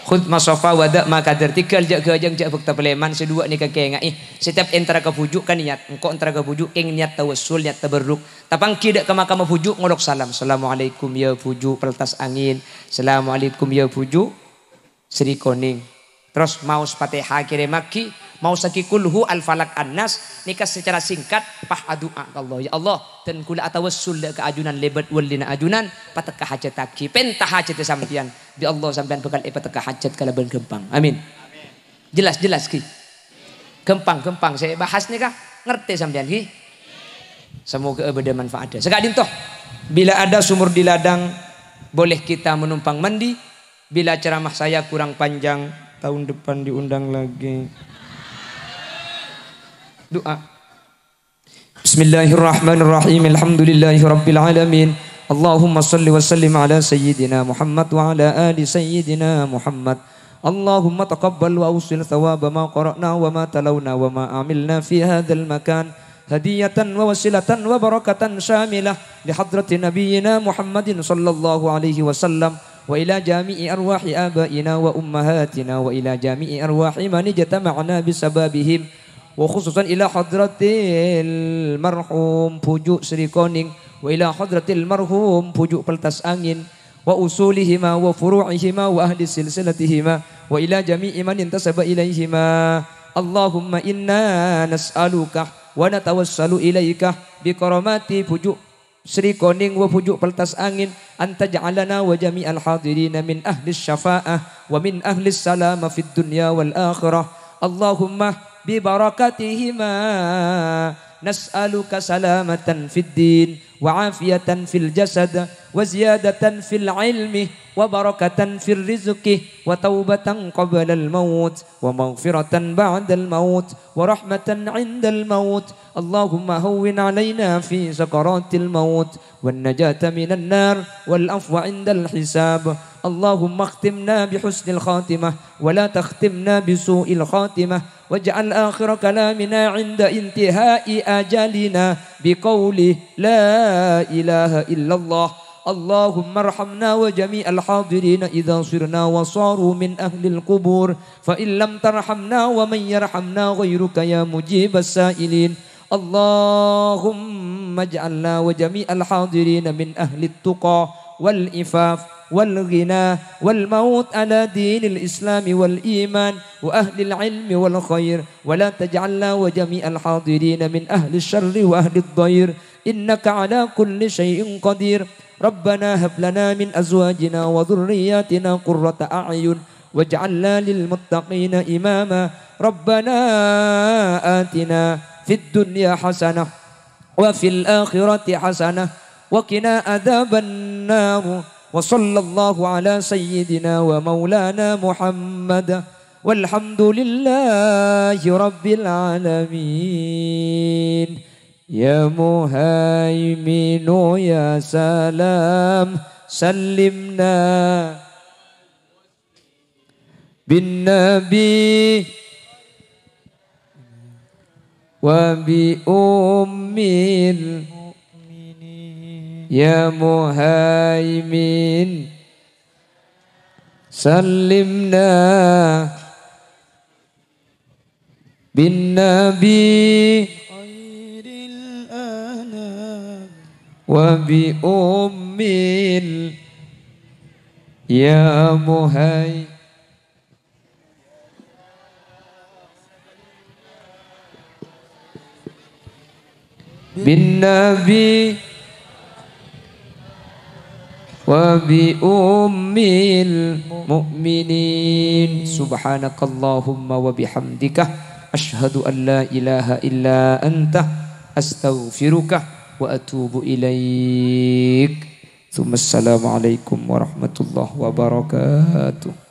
Khudz ma shafa wa da' ma qadar. Tèghâl jhâ' ghâjâng jhâ' bhâkta palèman, sè duwâ' nèka kaènga'è. Setiap entara ka bhuju' ka niyat, engko' entara ka bhuju' kèng niyat tawassul, niyat tabarruk. Tapangghi dâ' ka makamma bhuju' ngolok salam. Assalamualaikum ya bhuju' Peltas Angin. Assalamualaikum ya bhuju' Sri Konèng. Terros maos Fatihah kèrèmaghi, Maossaghi Qul Hu, Al-Falaq, An-Nas, nèka secara singkat, pas adu'a ka Allah. "Ya Allah, dân kaulâ atawassul dâ' ka ajunan lèbât wâlina ajunan, patekka hajattaghi, pènta hajatta sampèyan. Bi' Allah sampèyan bhâkal èpatekka hajat kalabân ghâmpang. Amin." Jelas, jelas, ghi? Ghâmpang, ghâmpang. Sè bahas nèka ngartè sampèyan, ghi? Semoga bâdâ manfaatnya. Saka'dinto, bila ada sumur di ladang, boleh kita menumpang mandi. Bila ceramah saya kurang panjang, tahun depan diundang lagi. Doa. Bismillahirrahmanirrahim. Alhamdulillahirabbil alamin. Allahumma shalli wa sallim ala sayyidina Muhammad wa ala ali sayyidina Muhammad. Allahumma taqabbal wa awsil thawaba ma qara'na wa ma talawna wa ma amilna fi hadzal makan hadiyatan wa wasilatan wa barakatan syamilah li hadrati nabiyyina Muhammadin sallallahu alaihi wasallam wa ila jami'i arwahi abaina wa ummahatina wa ila jami'i arwahi man ijtama'na bisababihim, wa khususan ila hadratil marhum Bhuju' Sri Koning, wa ila hadratil marhum Bhuju' Peltas Angin, wa usulihima wa furu'ihima wa ahli silsilatihima, wa ila jami'i man intasaba ilaihima. Allahumma inna nas'aluka wa natawassalu ilaika bi karamati Bhuju' Sri Koning wa Bhuju' Peltas Angin, an taj'alana wa jami'al hadirina min ahlis syafa'ah wa min ahlis salama fid dunya wal akhirah. Allahumma bi barakatihima nas'aluka salamatan fid din wa afiyatan fil jasad wa ziyadatan fil ilmi wa barakatan fir rizqi wa taubatan qablal maut wa maghfiratan ba'dal maut wa rahmatan 'indal maut. Allahumma hawwin 'alaina fi sakaratil maut wan najata minan nar wal afwa 'indal hisab. Allahumma akhtimna bi husnil khatimah wa la takhtimna bi su'il khatimah waj'al akhira kalamina 'inda intihai ajalina bi qauli la ilaha illallah. Allahumma arhamna wa jami'al hadirina idza sirna wa saru min ahlil qubur. Fa in lam tarhamna wa man yarhamna ghairuka ya mujibas sa'ilin. Allahumma ij'alna wa jami'al hadirina min ahlit tuqa wal ifaf wal ghina wal maut ala dinil islami wal iman wa ahlil ilmi wal khair, wa la taj'alna wa jami'al hadirina min ahli syarri wa ahli dhair, innaka ala kulli syai'in qadir. Rabbana hab lana min azwajina wa dhurriyyatina qurrata a'yun waj'alna lil muttaqina imama. Rabbana atina fid dunya hasanah wa fil akhirati hasanah wa qina adzaban nar. Wa sallallahu ala sayyidina wa maulana Muhammad. Walhamdulillahi rabbil alamin. Ya Muhaiminu ya salam sallimna bin Nabi wa bi ummil ya Muhaimin sallimna bin Nabi khairil anam wa bi ummil ya Muhai bin Nabi wa bi ummil mu'minin. Subhanakallahumma wa bihamdika, asyhadu an la ilaha illa anta, astaghfiruka wa atubu ilaik. Tsumma assalamualaikum warahmatullahi wabarakatuh.